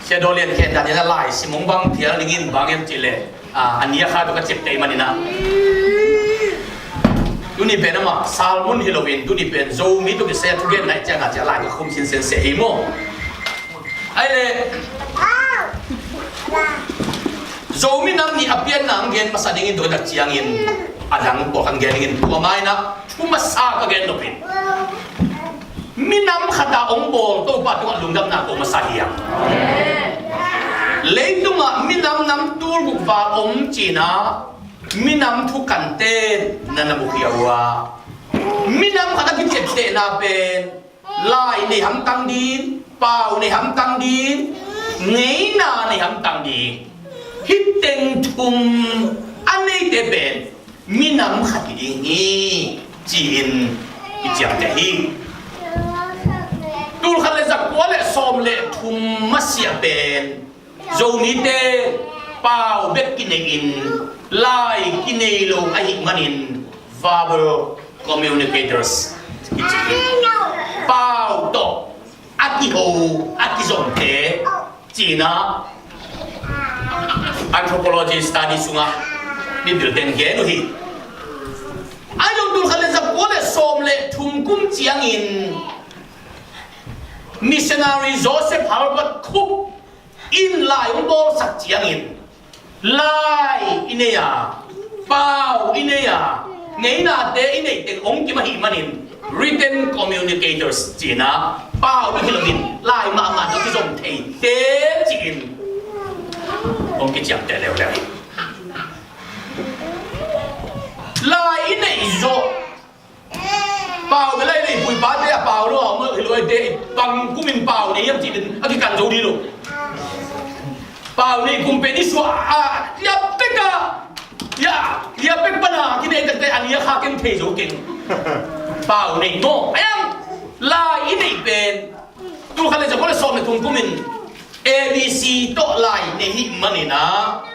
Sia Daw Lian Khen dan in a lai sim hong bang phial ning in, bang hiam cih leh, a, a nia kha tawh ka ciapteh ahih manin ah. Tuni pen amah sermon hi loin, tuni pen Zomi tawh kisai a thugen nai ciangah ci a lai ka khum sinsen seh hi maw. Ahih leh Zomi Nam Ni a pianna hong gen masa ding in, tua tak ciangin a dang pawlkhat gen ding in, tua ma-in ah thu masa ka gen nop in, minam khat a hong bawl Topa tungah lungdamna ko masa hi hang. Leitungah minam nam tul guk val om ci-in ah, minam thukante na na mukhia uh a, minam khat a kiciaptehna pen lai nei hamtang ding, pau nei hamtang ding, ngeina nei hamtang ding. Hih teng thum a neite pen minam khat hi ding hi, ci-in i ciamteh hi. Tul khat le za kua le sawm le thum masiah pen Zomite pau bek kinei-in, lai kinei lo ahih manin verbal communicators kici hi. Pau tawh a kiho, a kizomte ci-in ah anthropology study sungah mipilte in gen uh hi. Ahi zong tul khat le za kua le sawm le thum kum ciangin missionary Joseph Halbert Cook in lai hong bawlsak ciangin, lai i nei a, pau i nei a, ngeinate i neih teng hong kim ahih manin written communicators ci-in ah, pau bek hi loin lai mahmah tawh kizom theite ci-in hong kiciamteh leuleu hi. Lai i neih zawh, pau bel a i neih, pu i pate a pau lo a om lo hi lo, eite bang kumin pau nei hiam cih pen a kikan zo ding lo. Pau nei kum pen i suah a, lia pek a, lia, lia pek pan a kinei takte a nia kha keng thei zo keng. Pau nei maw, a iang lai i neih pen tul khat le za kua le sawm le thum kumin A B C tawh lai nei ahih manin ah,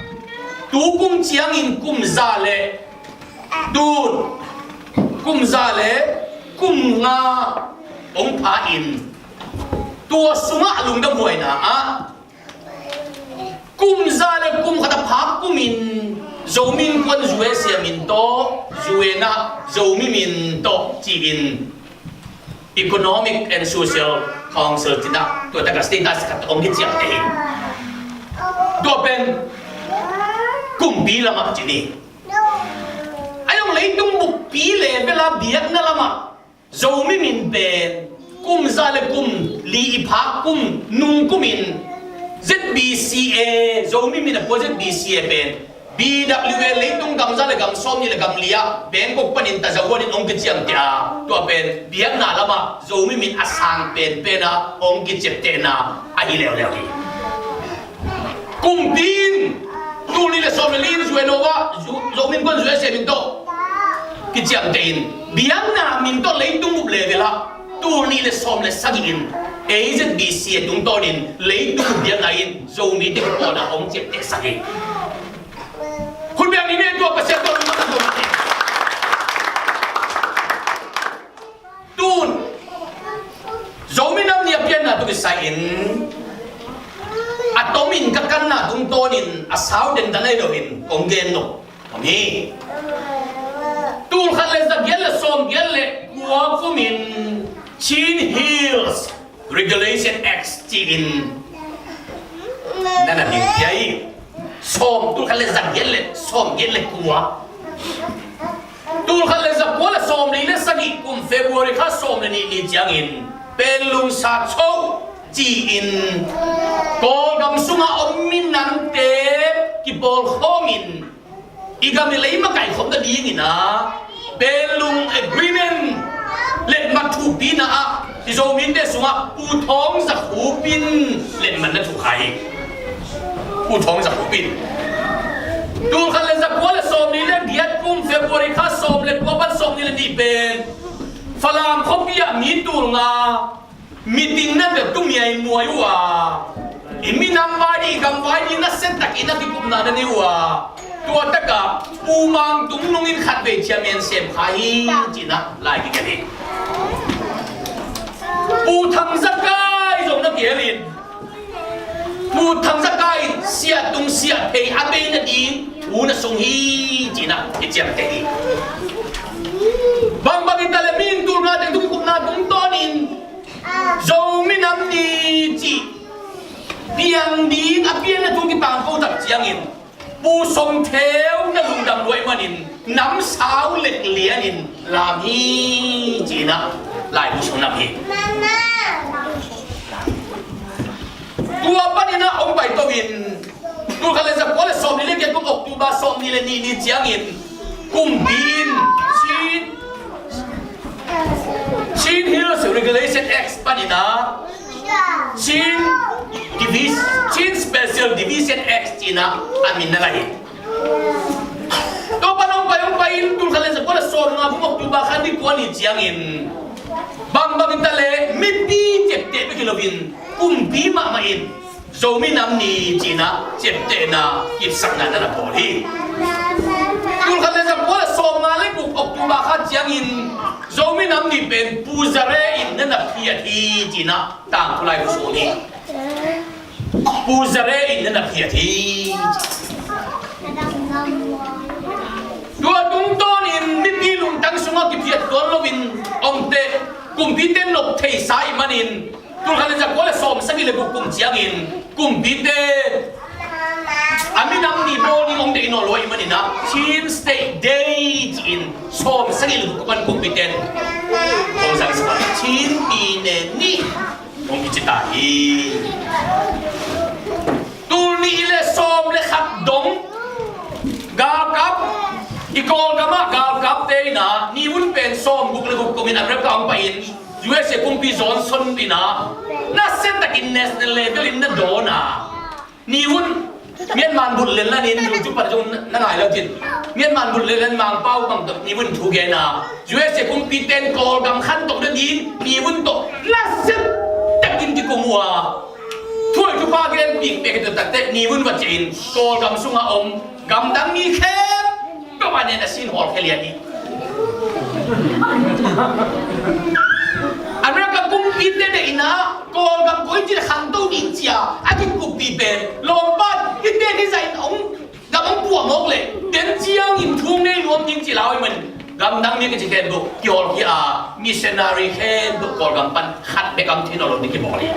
tu kum ciangin kum za le, tun kum za le kum nga hong pha in, tua sungah a lungdamhuaina ah kum za le kum khat a phak kumin Zomi Innkuan U S A min tawh, U N ah Zomi min tawh ci-in Economic and Social Council ci-in ah, tua tak a status khat hong kiciamteh hi. Tua pen kumpi lamah ci ni. A iang leitung buppi level a biakna lamah Zomi min pen kum za le kum li i phak kum nung kumin Z B C A, Zomi min a pua Z B C A pen B W A leitung gam za le gam sawm nih le gam li ah Bangkok panin tazahuan in hong kiciamteh a, tua pen biakna lamah Zomi min a sang penpen ah hong kiciaptehna ahi leuleu hi. Kumpi in tul nih le sawm le li in U N O ah Zo-, Zomi Innkuan U S A min tawh kiciamteh in, biakna min tawh leitung bup level ah tul nih le sawm le sagih in A Z B C A tungtawnin leitung bup biakna in Zomite kipawlna hong ciaptehsak hi. Khut beng ni, ne, tua Pasian tawh lungdam, lungdam ni. Tun Zomi Nam Ni a pianna tawh kisai-in a tomin ka kanna tungtawnin a sau dendan ahi loin kong gen nop om hi. Tul khat le za giat le sawm giat le kua kumin Chin Hills Regulation Act ci-in na na ding hi. Sawm, tul khat le za giat le sawm giat le kua, tul khat le za kua le sawm li le sagih kum February kha sawm le nih ni ciangin Panglong Satcho ci-in Kawlgam sungah om minamte kipawlkhawmin i gam i lei makaih khop nadingin ah Panglong Agreement letmat thupina ah i Zomite sungah Pu Thawng Za Khup in letmat na thuh kha hi. Pu Thawng Za Khup in Tulkhat le zakua le sawmnih le giat kum February kha sawm le kua pan sawmnih le nih pen Falam khuapi ah mi tulnga meeting na pia tu miai muai uh a, i minam vai ding, i gam vai ding nasia takin a kikupna na nei uh a, tua takah Pu Mang Tung Nung in khatvei chairman sem kha hi, ci-in ah lai kigen hi. Pu Thang Za Kai zong na kihel in, Pu Thang Za Kai in Sia Tung Sia Phei a bei nading thu na sung hi, ci-in ah kiciamteh hi. Bangbang hitaleh mi tulnga teng thu kikupna tungtawnin Zomi Nam Ni cih piang ding a pianna thu kitangko tak ciangin Pu Song Theu na lungdam lua ahih manin namsau lek lianin lam hi, ci-in ah laibu sung nam hi. Tua panin ah hong paito in, tulkhat le zakua le sawmnih le giat kum October sawmnih le nih ni ciangin kumpi in Chin, Chin Hills Regulation Act panin ah Chin Divis-, Chin Special Division Act ci-in ah a min na la hi. Tua pan hong pai hong pai in tulkhat le zakua le sawmnga kum October kha ni kua ni ciangin bangbang hitaleh mipi ciapteh bek hi loin kumpi mahmah in Zomi Nam Ni ci-in ah ciaptehna kipsakna na na bawl hi. Tulkhat le zakua le sawmnga le guk October kha ciangin Zomi Nam Ni pen Pu Za Re in na na phiat hi, ci-in ah tangthu lai khuasawn hi. Pu Za Re in na na phiat hi. Tua tungtawnin mipi lungtang sungah kiphiat tuan loin omte kumpite nop theisa ahih manin tulkhat le zakua le sawmsagih le guk kum ciangin kumpite a minam ni bawl ding hong deih nawn lo ahih manin ah Chin State Day ci-in sawmsagih le guk kum pan kumpite hong zangsak a Chin Pi Ne Ni hong kici ta hi. Tul nih le sawm le khat dong galkap, i Kawlgam ah galkapte in ah Ni Wun pen sawmguk le guk kumin America hong pai in U S A kumpi Johnson in ah nasia takin national level in na dawn a, Ni Wun Myanmar bulh lel nan in YouTube ah zong na ngai lo cin, Myanmar bulh lel nan Mangpau bang tawh Ni Wun thu gen a, U S A kumpite in Kawlgam khantoh nading Ni Wun tawh nasia takin kikum uh a, thu hoih thupha genpih pek hi. Tua takteh Ni Wun va ciah in Kawlgam sungah om gamdang mi khempeuh a nen a sin hawlkhia lian hi. America kumpite deihna Kawlgam koici khangto ding ci-a a kikuppih pen lawmpa in hihte hizah in hong gam hong puah mawk leh den ciangin thu nei nuam ding ci lau ahih manin gamdang mi kici khempeuh kihawlkhia a, missionary khempeuh Kawlgam pan khat bek a om thei nawn lo ding kibawl hi.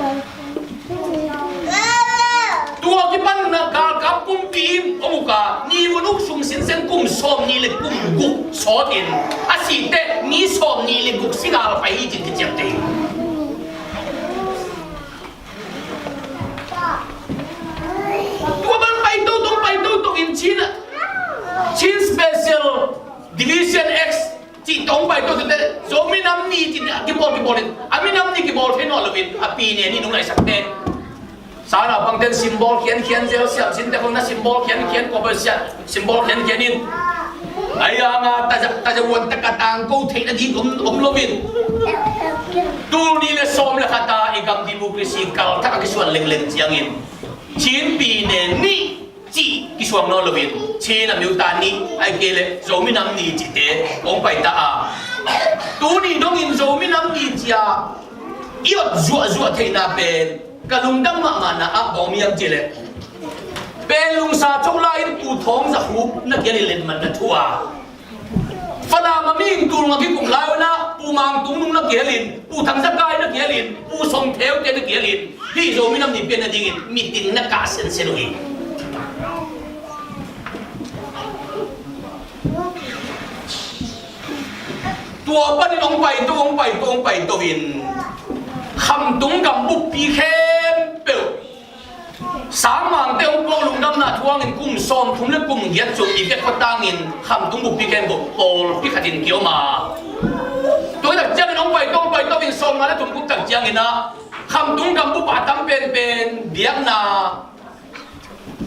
Tua kipan na galkap kumpi in hong uk a, Ni Wun uk sung sinsen kum sawmnih le kum guk sawt in a sih teh mi sawmnih le guk si galpai hi ci-in kiciamteh hi. Tua bang pai toto pai toto in Chin, Chin Special Division X cih tawh hong pai toto teh Zomi Nam Ni cih a kibawl kibawl in a minam ni kibawl thei nawn loin a Pi Ne Ni nung laisak teh sa naupangte in symbol khiankhian, zel siam sinte khong na symbol khiankhian, kawbel siam symbol khiankhian in, ai a nga taza taza vuan taka tangko theih nading om om loin tul nih le sawm le khat a i gam democracy kal thak a kisuan lengleng ciangin Chin Pi Ne Ni cih kisuang nawn loin Chin a miuta ni ahih kei leh Zomi Nam Ni cihte hong paita a, tuni dongin Zomi Nam Ni ci-a i ot zuahzuah theihna pen ka lungdam mahmahna ah bang om hiam cih leh Pen Lungsa Cho lai in Pu Thawng Za Khup na kial in letmat na thu a, Falam a mihing tulnga kikum lai un ah Pu Mang Tung Nung na kial in, Pu Thang Za Kai na kial in, Pu Song Theu te na kial in hih Zomi Nam Ni pian nadingin meeting na kah sensen uh hi. Tua panin hong paito hong paito hong paito in Khamtung gam buppi khempeuh Sangmangte hong puak lungdamna thuangin kum sawmthum le kum giat sung i vek khuatangin Khamtung buppi khempeuh pawlpi khatin kiom a, tua tak ciangin hong paito hong paito in sawmnga le thum kum tak ciangin ah Khamtung gam bup a tam penpen biakna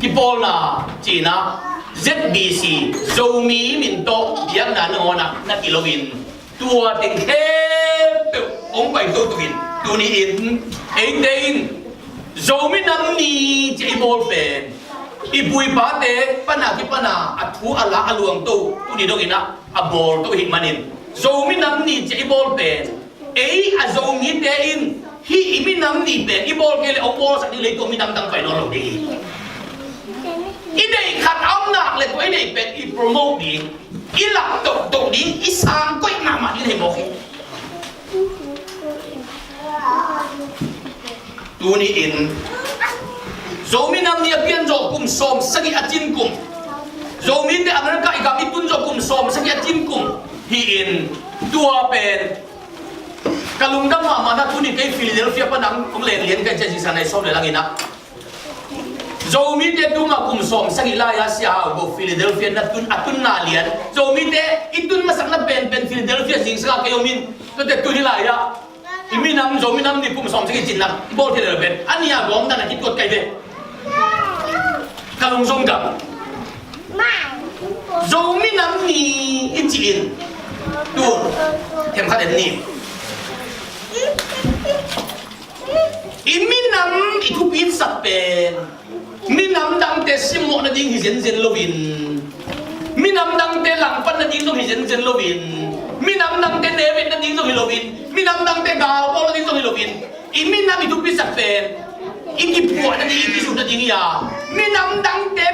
kipawlna cihna, Z B C, Zomi min tawh biakna nangawnah na ti loin, tua teng khempeuh hong pai totokin, tuni-in eite in Zomi Nam Ni ci-a i bawl pen i pu i pate pana kipana a thu a la a luangto tuni donginah a bawlto ahih manin, Zomi Nam Ni ci-a i bawl pen ei a Zomite in hih i minam ni pen i bawl kei leh hong bawlsak ding, leitung minam dang pai nawn lo ding hi. I deih khat a om nak leh tua i deih pen i promote ding, i lak tohtoh ding, i sang koih mahmah ding hi mawk hi. Tuni-in Zomi Nam Ni a pian zawh kum sawm sagih a cin kum, Zomite America i gam i tun zawh kum sawm sagih a cin kum hi-in, tua pen ka lungdam mahmahna, tuni kei Philadelphia pan hong len lian ka hih ciang zingsang nai sawm le lang inah Zomite tuma kum sawm sagih lai-a Sia Hau Go Philadelphia na tun, a tunna lian, Zomite i tun masakna penpen Philadelphia zingsang a kei om in, tuate tuni lai-ah i minam, Zomi Nam Ni kum sawm sagih cinna i bawl thei lel pen a nih a gawm dan a kituat kai ve. Ka lungzong gam. Zomi Nam Ni i ci-in tu themkhat en ni. I minam i thupi sak pen minam dangte simmawh nading hi zenzen loin, minam dangte langpan nading zong hi zenzen loin, minam dangte David nading zong hi loin, minam dangte galbawl nading zong hi loin, i minam i thupi sak pen i kipuah nading, i kizut nading hi a, minam dangte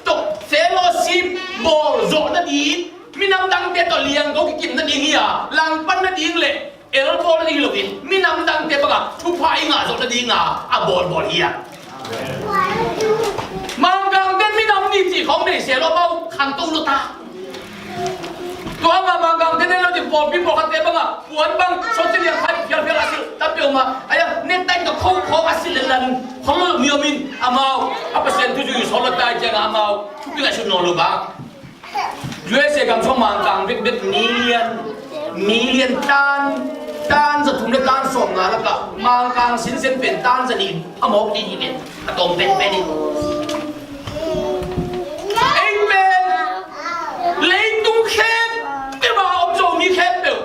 tawh fellowship bawl zawh nading, minam dangte tawh liangko kikim nading hi a, langpan nading le elbawl nading hi loin, minam dangte banga thupha i ngah zawh nadinga a bawlbawl hi a. Mangkangte minam ni cih khawng nei se lo, amau khangto lo ta. Tua hanga Mangkangte nei lo cih pawlpi pawlkhatte banga puan bang sawt ci liang khai phialphial a silh tampi om a, aia necktie tawh kho khawng a silh le lan khol lo mi om in, amau a Pasian thu zui sawt lo ta cianga amau thupi ngaihsut nawn lo bang. U S A gam sung Mangkang bekbek million, million tan, tan za thum le tan sawm nga lakah Mangkang sinsen pen tan za nih a mawk ding hi ven, a tawm penpen in. Ei pen leitung khempeuh a om Zomi khempeuh,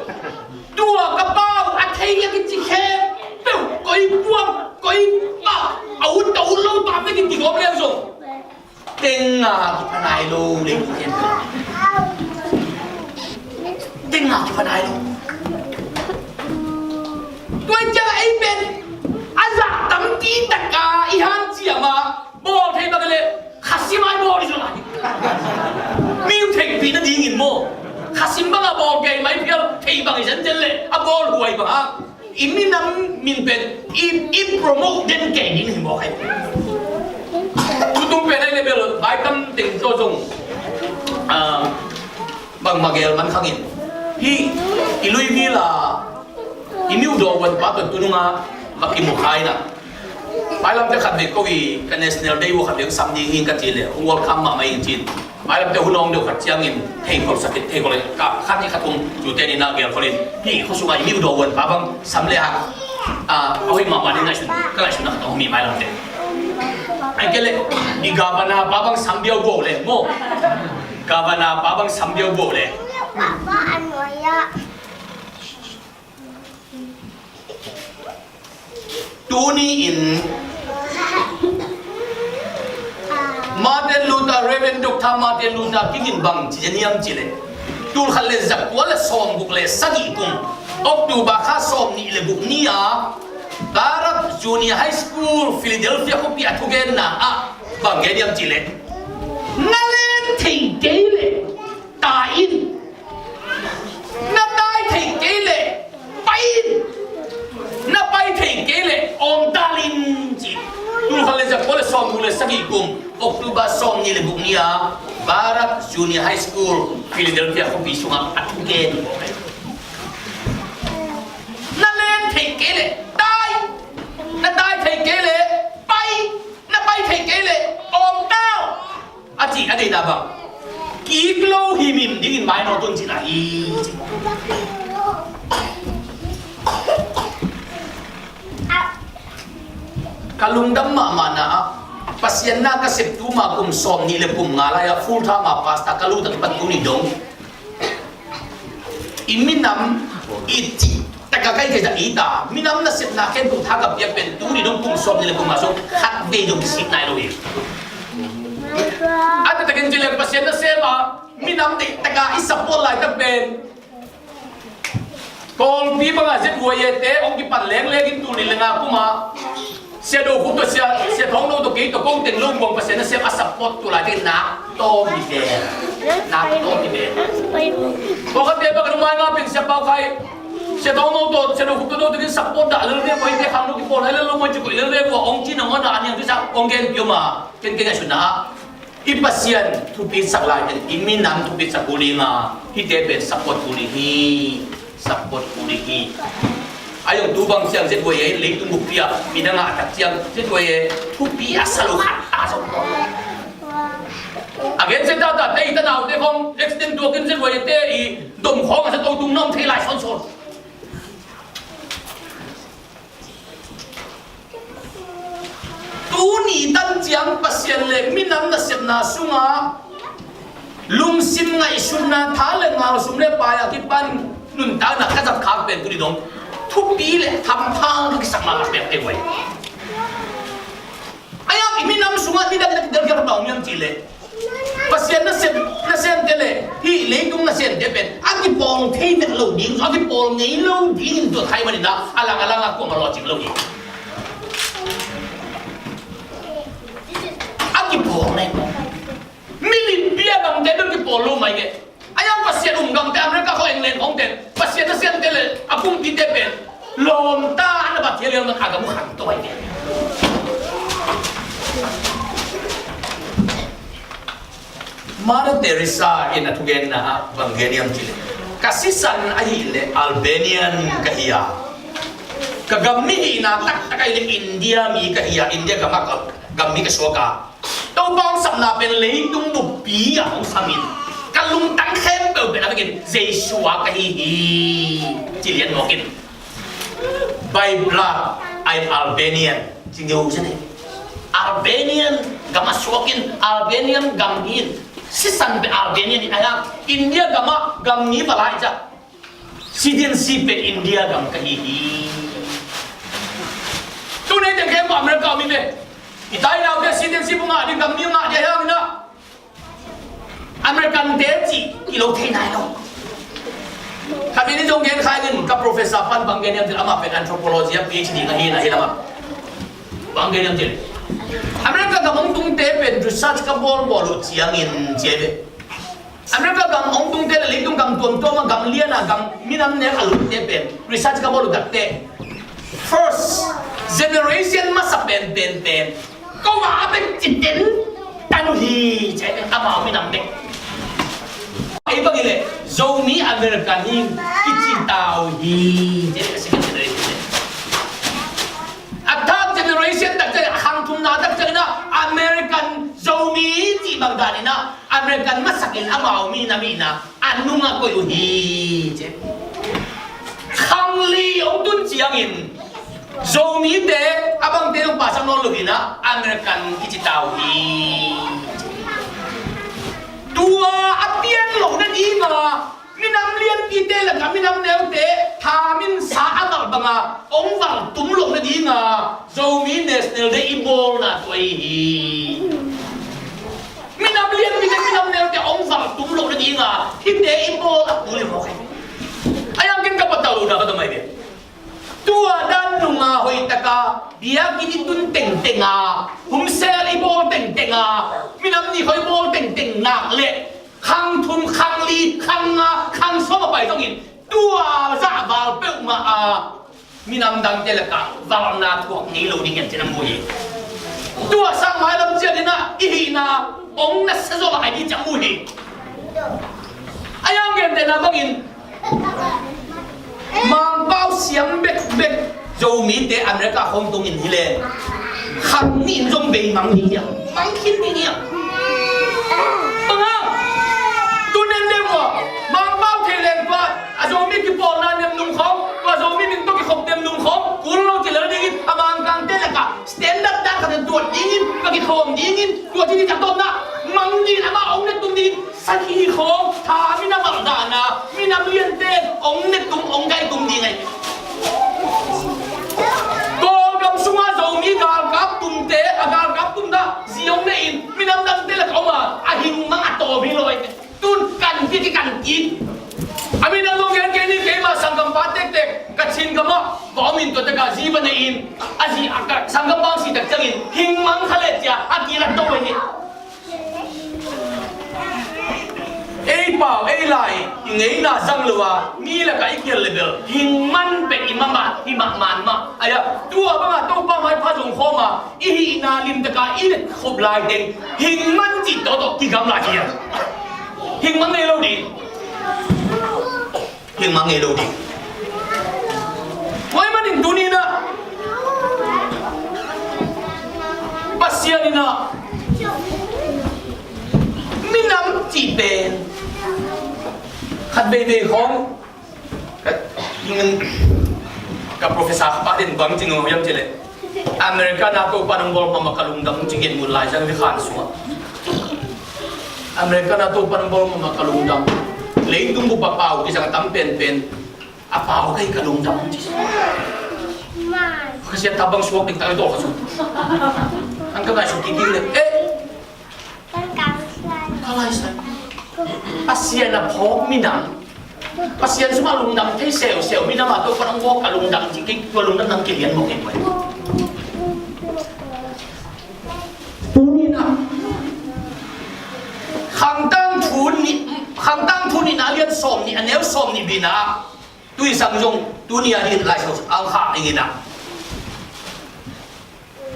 tua ka pau a thei a kici khempeuh, koi puak, koi pah, a ut, a ut lo, tua pe kici gawp leng zong teng a kipha nai lo, leitung khempeuh teng a kipha nai lo. Tua ciang a ei pen a zah tampi taka i hanciam a bawl thei bang le khasim a i bawl i zon a hi. Mi theihpih nadingin maw, khasim bang a bawl kei mai phial thei bang i zenzen le a bawl huai bang a. I minam min pen i, i promote den kei ding hi mawk hi. Tutung pen ai le bel vai tam teng tawh zong, ah, bangmah gel man khangin, hih i Louisville a i miudaw huanpa tawh tununga va kimu kha inah, mailamte khat vei ko i ka National Day uh khat vei sam ding hi ka ci le, hong welcome mahmah in cin. Mailamte hun awng deuh khat ciangin theikhol sakit, theikhol ka khat i khat um, tute ni na gelkholin, hih khuasungah i miudaw huanpa bang sam le hang, a hoih mahmah ni ngaihsun, ka ngaihsun a khat a hong mi mailamte. Ai kei le i gavana pa bang sam biau bo le maw, gavana pa bang sam biau bo le. Tuni-in Martin Luther, Reverend Doctor Martin Luther King in bang ci hiam cih leh, tul khat le za kua le sawm guk le sagih kum October kha sawm nih le guk ni-a Baruch Junior High School Philadelphia khuapi a thugenna ah bang gen hiam cih leh, na len thei kei leh tai in. Na tai thei kei leh pai in. Na pai thei kei leh awngtal in, ci. Tul khat le za kua le sawm guk le sagih kum October sawm nih le guk ni-a Baruch Junior High School Philadelphia khuapi sungah a thugen. Na len thei kei leh tai. Na tai thei kei leh pai. Na pai thei kei leh awngtal. A cih a deihna bang, kik lo himhim dingin mainawt un cihna hi. Ka lungdam mahmahna ah Pasian na ka sep tuma kum sawm nih le kum nga lai-a full time a pastor ka lut a kipan tuni dong i minam i cih taka ka hih kei zah i ta, minam nasepna khempeuh tha ka piak pen tuni dong kum sawm nih le kum nga sung khat vei dong kisik nai lo hi. A taktakin ci leng Pasian nasem a minam deih taka i support laitak pen Kawlpi banga Z Y A te hong kipan lengleng in tul nih le nga kum a Sia Do Khup tawh Sia, Sia Thawng No tawh kei tawh ko teng lo buang Pasian nasem a support tu lai teng nak tawm hi ven. Nak tawm hi ven. Pawlkhatte bang ka nung mai nga pen Sia Pau Khai, Sia Thawng No tawh Sia Do Khup tawh no tengin support dah lel ve, ko hite khang lo kipawl hai lel lo, moi ci koih lel ve, ko hong ci nang hong na a niang tu sa hong gen pio ma. Ken ken a suna a i Pasian thupi sak lai teng i minam thupi sak kul ding a, hihte pen support kul ding hi. Support kul ding hi. A zong tu bang ciang Z Y A leitung buppi a midang a tak ciang Z Y A thupi a sa lo khat a zong a gen ciang tata te i tanaute khong accident tuakin Z Y A te i dom khawng a sa to tung nawm thei lai sawnsawn. Tuni tan ciang Pasian le minam nasepna sungah lungsim ngaihsutna tha le ngal sum le pai a kipan nuntakna ka zat khak pen tuni dong thupi le thamphang ka kisak mah ka pek te uai. Ai ang i minam sungah nidang i na kidelkial ka pau miam cih leh Pasian nasem, nasemte le hih leitung nasemte pen a kipawl thei vet lo ding, a kipawl ngei lo ding in tua thai manin dah a lang a lang a kuamah lawhcing lo hi. A kipawl ne. Milim bia gamte bel kipawl lo mai ve. Ai ang Pasian um gamte America khawng England khawngte Pasian nasemte le a kumpite pen lawmta a na bat hial hial man a gam uh khang tawi ve. Mother Teresa in a thugenna ah bang gen hiam cih leh ka sisan ahih leh Albanian ka hi a, ka gam mi hihna taktak ahih leh India mi ka hi a, India gam ah ka gam mi ka suak a, Topa hong sapna pen leitung buppi ah hong sam in ka lungtang khempeuh pen a vekin Jesu a ka hi hi ci lian mawk in. By blood, I'm Albanian. Ci ngeu zen hi. Albanian gam a suak in, Albanian gam hi in. Sisan pen Albanian hi a, India gam ah gam mi va lai ciah. Citizenship pen India gam ka hi hi. Tu nei teng khempeuh America mi ve. I tai naute citizenship ngah ding, gam mi ngah ding a hiang in ah. American te cih i lo thei nai lo. Khat vei ni zong gen khai ngin ka professor pan bang gen hiam cih leh amah pen anthropology a PhD ngah hi na hi lamah. Bang gen hiam cih leh America gam hong tungte pen research ka bawlbawl uh ciangin ci hi ve. America gam hong tungte le leitung gam tuamtuam a gam lian a gam minam nek a lutte pen research ka bawl uh takte first generation masa pen pen pen Ko a bek citen tan uh hi, ci a, amau minam bek. Ei bang hi leh Zomi American hi kici ta uh hi, ci a, second generation. A third generation tak ciangin, a khang thumna tak ciangin ah American Zomi cih bang danin ah American masakin amau minam ihna a nung a koih uh hi, ci. Khang li hong tun ciangin Zomite a bangte zong pasak nawn lo hi in ah American kici ta uh hi. Tua a pian loh nading a minam lianpite lakah minam neute thamin sa a valh banga hong valh tum loh nading a Zomi National Day i bawlna tua hi. Minam lianpite minam neute hong valh tum loh nading a hihte i bawl a kul hi mawk hi. A yang ken ka patau lo na ka tamai ve. Tua dan nunga hoih taka biakinn i tun tengteng a, humsel i bawl tengteng a, minam ni khawng i bawl tengteng nak leh khang thum, khang li, khang nga, khang sawm a pai zongin tua zah val peuhmah a minam dangte lakah valhna thuak ngei lo ding hiam cih na mu hi. Tua sang mailam ciangin ah i hihna hong nasia zaw lai ding cih na mu hi. A yang gentehna bangin Mangpau siam bekbek Zomite America khawng tungin hi leh khang nih in zong bei mang ding hiam, mang khin ding hiam? Bang hang? Tu nen deuh maw, Mangpau thei leng tua a Zomi kipawlna nem nung khawng, tua Zomi min tawh kikhop nem nung khawng kul lo ci lel dingin a Mangkangte lakah Standard dan khat in tuat dingin, ka kikhawm dingin, tua ci ni. A tawpna, mang dingin, amah hong ne tum dingin, sakhi khawng, tha minam a dahna, minam liante hong ne tum, hong gai tum ding ahi. Kawlgam sunga Zomi galkap tumte, a galkap tumna zi hong ne in, minam dangte lak a om a, a hing mang a tawm hi lo ahi. Tun kan kik, kan kik. A minam zong gen kei ni, keima sanggampa tektek, ka Chin gamah va om in, tua teka zi va nei in, a zi a ka sanggampa hong si tak ciangin hing mang kha le cia a kilat to ahi. Ei pau ei lai i ngeina zang lo a, mi lakah i kial le bel hing man pen i mama, i mah man mah. Aia, tua banga Topa maipha zong khawma i hihna limtaka i let khop lai teng hing man cih tawtawh kigam lai hi a. Hing mang ngei lo ding. Hing mang ngei lo ding. Tua ahih manin tuni-in ah Pasian in ah minam cih pen khat veivei khawng ka, ka professor pa ten bang ci ngawng hiam cih leh, America na Topa nong bawl mahmah ka lungdam ci gen mun lai sang vi khan sua. America na Topa nong bawl mahmah ka lungdam. Leitung bup a pau kisang a tam penpen a pau kei ka lungdam ci. Ka sia tabang suak ding tak i tawh ka su. An ka ngai su kik ding le. Eh, Ka laisai. Pasian a phawk minam, Pasian sungah lungdam thei seuseu minam a Topa nong bawl ka lungdam ci kik, tua lungdam nang kilian mawk hi. Tuni-in ah Khangtang Thu nih, Khangtang Thu nihna lian sawm nih, a neu sawm nih bina. Tui sang zong tuni a ding lai sau ang kha ing in ah,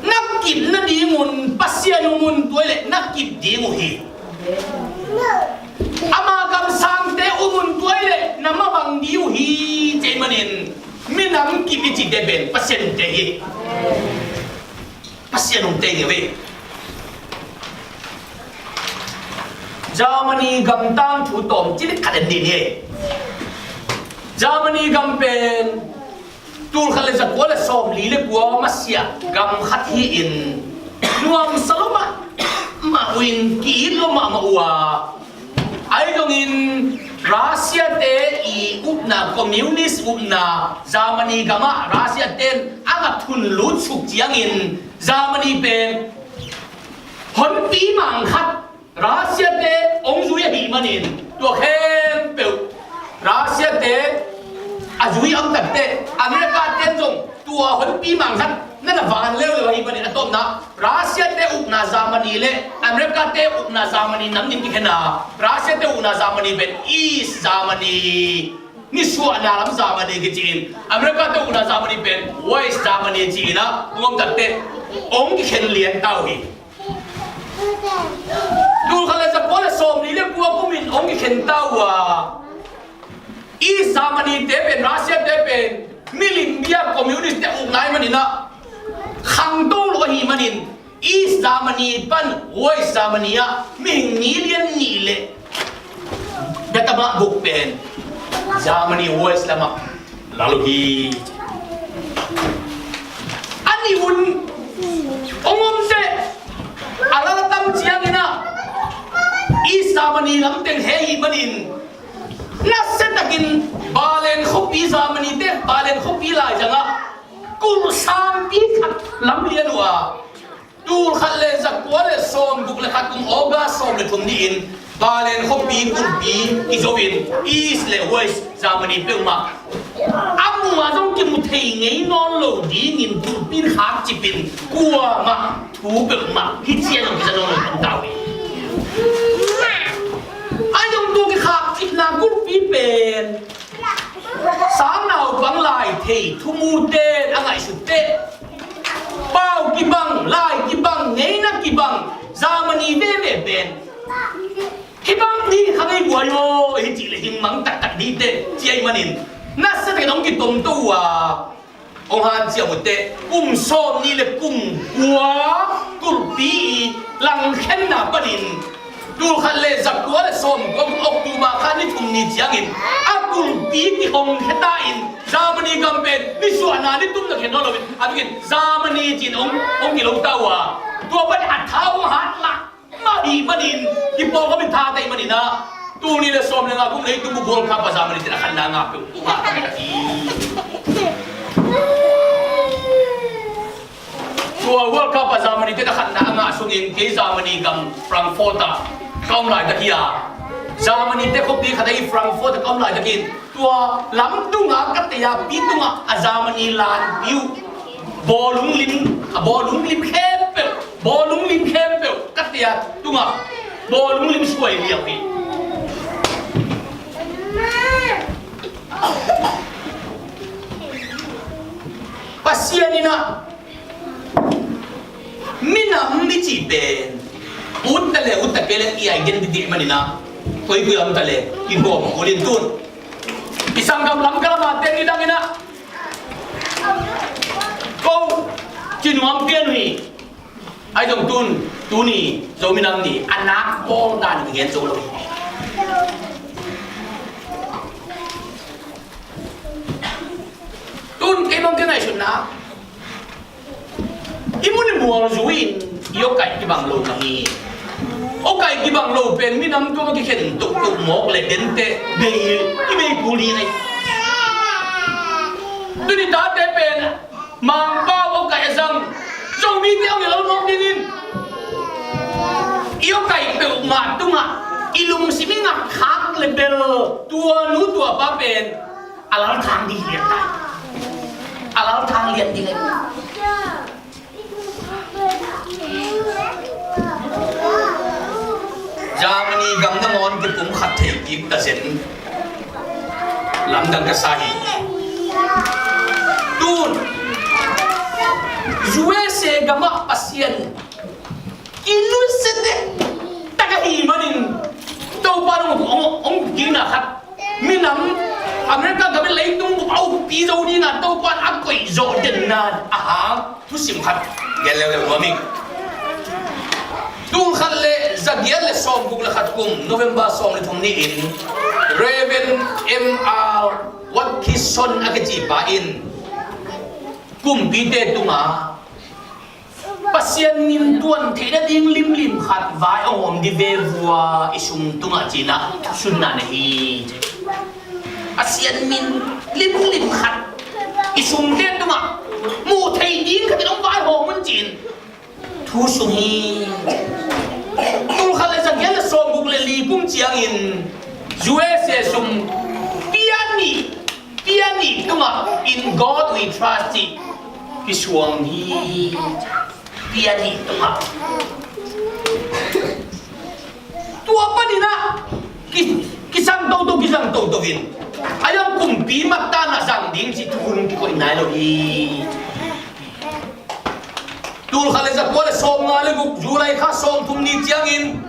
na kip nadingun Pasian um un tua leh na kip ding uh hi. Ama kamsangte um un tua leh na mabang ding uh hi. Cih manin minam kip i cihte pen Pasian umte hi. Pasian umte hi ve. Germany gam tangthu tawm cilik khat en dih ni. Germany gam pen tul khat le za kua le sawmli le kua masiah gam khat hi-in nuamsa lo mahmah uh in ki-it lo mahmah uh a, ahi zongin Russia-te i upna, communist upna Germany gamah Russia-ten a va thun lut suk ciangin Germany pen honpi mang khat Russia-te hong zui ahih manin tua khempeuh Russia-te a zui a om takteh America-ten zong tua honpi mang khat na na van leuleu ahih manin a tawpna Russia-te ukna Germany le America-te ukna Germany nam nih kikhen a, Russia-te ukna Germany pen East Germany, nisuahna lam Germany kici-in, America-te ukna Germany pen West Germany ci-in a hong om takteh hong kikhen lian ta uh hi. Tul khat le za kua le sawmli le kua kumin hong kikhen ta uh a, East Germany-te pen, Russia-te pen milim bia communist-te ukna ahih manin ah khangto lo ahih manin East Germany pan West Germany ah mihing million nih le bia tamah guk pen Germany West lamah lal uh hi. A nih un hong om teh a lal a tam ciangin ah East Germany lam teng he ahih manin nasia takin Berlin khuapi, Germany-te Berlin khuapi laizangah kulh sangpi khat lam lian uh a, tul khat le za kua le sawmguk le khat kum August sawm le thum ni-in Berlin khuapi kulhpi kizo in East le West Germany peuhmah a mu a zong kimu thei ngei nawn lo dingin kulhpi in khakcip in kuamah thu peuhmah hi ciang zong kisa nawn lo ding ta uh hi. A zong tua kikhakcipna kulhpi pen sang naupang lai thei thumute a ngaihsut teh pau kibang, lai kibang, ngeina kibang Germany veve pen kibang ni kha ngei buai aw hi cih le hing mang taktak dih teh ci ahih manin nasia takin hong kitomto uh a, hong hanciam uh teh kum sawmnih le kum kua kulhpi i langkhenna panin tul khat le za kua le sawmkua kum October kha ni thum ni ciangin a Kumpi kihong khia ta in, Germany gam pen nisuahna ni tumna khen nawn lo in, a bikin Germany cin hong, hong kilo ta uh a, tua pan a thau hong hat mah mah hi manin, kipawlkhawm in tha ta hi manin ah, tul nih le sawm le nga kum leitung bup World Cup a Germany te a khatna ngah peuh ngah ta hi. Tua World Cup a Germany te a khatna a ngah sungin kei Germany gam Frankfurt ah ka om laitak hi a, Germany te khuapi khat ahi Frankfurt ah ka om laitakin tua lam tungah ka tei a, pi tungah a Germany lanpi uh bawlung lim, a bawlung lim khempeuh, bawlung lim khempeuh ka tei a tungah bawlung lim suai liau hi. Pasian in ah minam i cih pen ut ta le ut ta kei le i identity manin ah, koikoi a om ta le i gawm kul in tun. I sanggam Lamka lam a te ni dang in ah, ko ci nuam pian uh hi. Ahi zong tun, tuni Zo minam ni a nak bawl dan i gen zo lo hi. Tun kei bang ka ngaihsutna, i mun i mual zui in i awkaih kibang lo mah hi. Awkaih kibang lo pen minam tungah kikhen tohtoh mawk le dente bei, i bei kul hi ngai. Tuni tate pen Mangpau awkaih a zang Zomite hong i lolmawk dingin i awkaih peuhmah tungah i lungsim i ngak khak le bel tua nu tua pa pen a lalthang ding lian ta hi. A lalthang lian ding hi. Germany gam nangawn kipumkhat thei kik ta zen lamdang ka sa hi. Tun U S A gamah Pasian kinusia tek tak ahih manin Topa in hong, hong, hong kikna khat minam America gam in leitung bup a ukpi zo dingin Topa in a koih zawh denna a hang thusim khat gen leuleu nuam ing. Tul khat le za giat le sawmguk le khat kum November sawm le thum ni-in Reverend M R Watkinson a kici pa in kumpite tungah Pasian min tuan theih nading limlim khat vai a hawm ding ve vua i sum tungah ci-in ah thusun na hi. Pasian min limlim khat i sumte tungah muh theih ding khat in hong vai hawm un ci-in thu sung hi. Tul khat le za giat le sawmguk le li kum ciangin U S A sum pia nih, pia nih tungah In God We Trust cih kisuang hi. Pia nih tungah. Tua panin ah ki, kisang toto, kisang toto in a iang kumpi mattan a zang ding cih thukhun kikoih nai lo hi. Tul khat le za kua le sawmnga le guk July kha sawmthum ni ciangin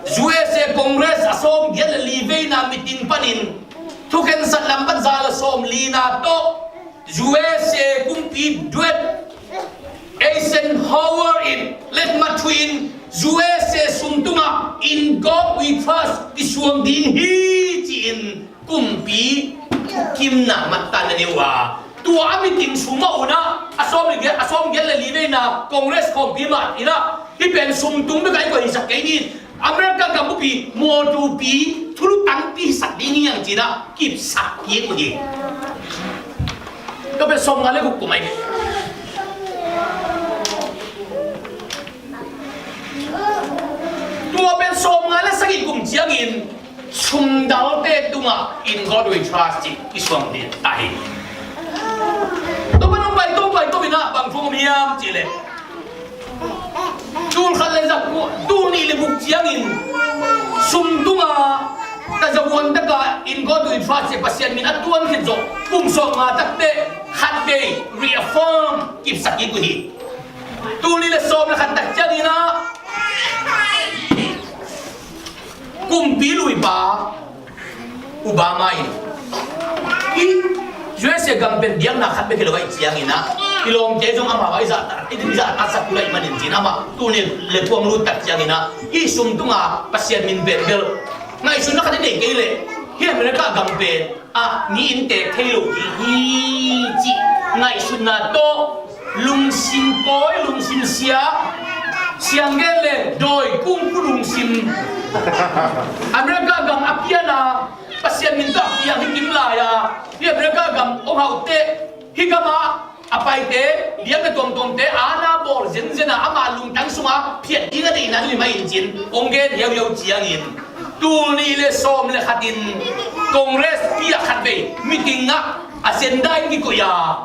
U S A Congress a sawmgiat le li veina meeting panin thukhensat lam pan za le sawmlina tawh U S A kumpi Dwight Eisenhower in letmat thuh in U S A sum tungah In God We Trust kisuang ding hi ci-in kumpi kimna mattan a nei uh a, tua a meeting sung mah un ah a sawm le giat, a sawmgiat le li veina Congress khawmpi mah in ah hih pen sum tung bek a i koih hisak kei ni, America gam bupi mawtupi thulu tangpi hisak ding hi hang ci-in ah kipsak kik uh hi. Tua pen sawmnga le guk kum ahi. Tua pen sawmnga le sagih kum ciangin sumdalte tungah In God We Trust cih kisuang ding ta hi. Tua pan hong pai to, pai to in ah bang thu om hiam cih leh tul khat le za kua, tul nih le guk ciangin sum tungah tazavuan taka In God We Trust cih Pasian min a tuan khit zawh kum sawmnga tak teh khat vei reaffirm kipsak kik uh hi. Tul nih le sawm le khat tak ciangin ah kumpi luipa Obama in, i U S A gam pen biakna khat bek hi lo ahih ciangin ah, i lawmte zong amau a i zahtak, i zahtaksak kul ahih manin ci-in amah tul nih le kua hong lut tak ciangin ah, i sum tungah Pasian min pen bel ngaihsutna khat i nei kei leh hih America gam pen ah ni in tek thei lo ding hi cih ngaihsutna tawh lungsim pawi, lungsim sia, siang gen le dawi kungpu lungsim. America gam a piana Pasian min tawh a piang hi kim lai-a, hi America gam hong hauh teh, hi gamah a paite liamna tuamtuamte aana bawl zenzen a, ama lungtang sungah phiat ding a deihna hi mah in cin hong gen hiauhiau ciangin, tul nih le sawm le khatin Congress pi-ah khatvei meeting ah agenda in kikoih a,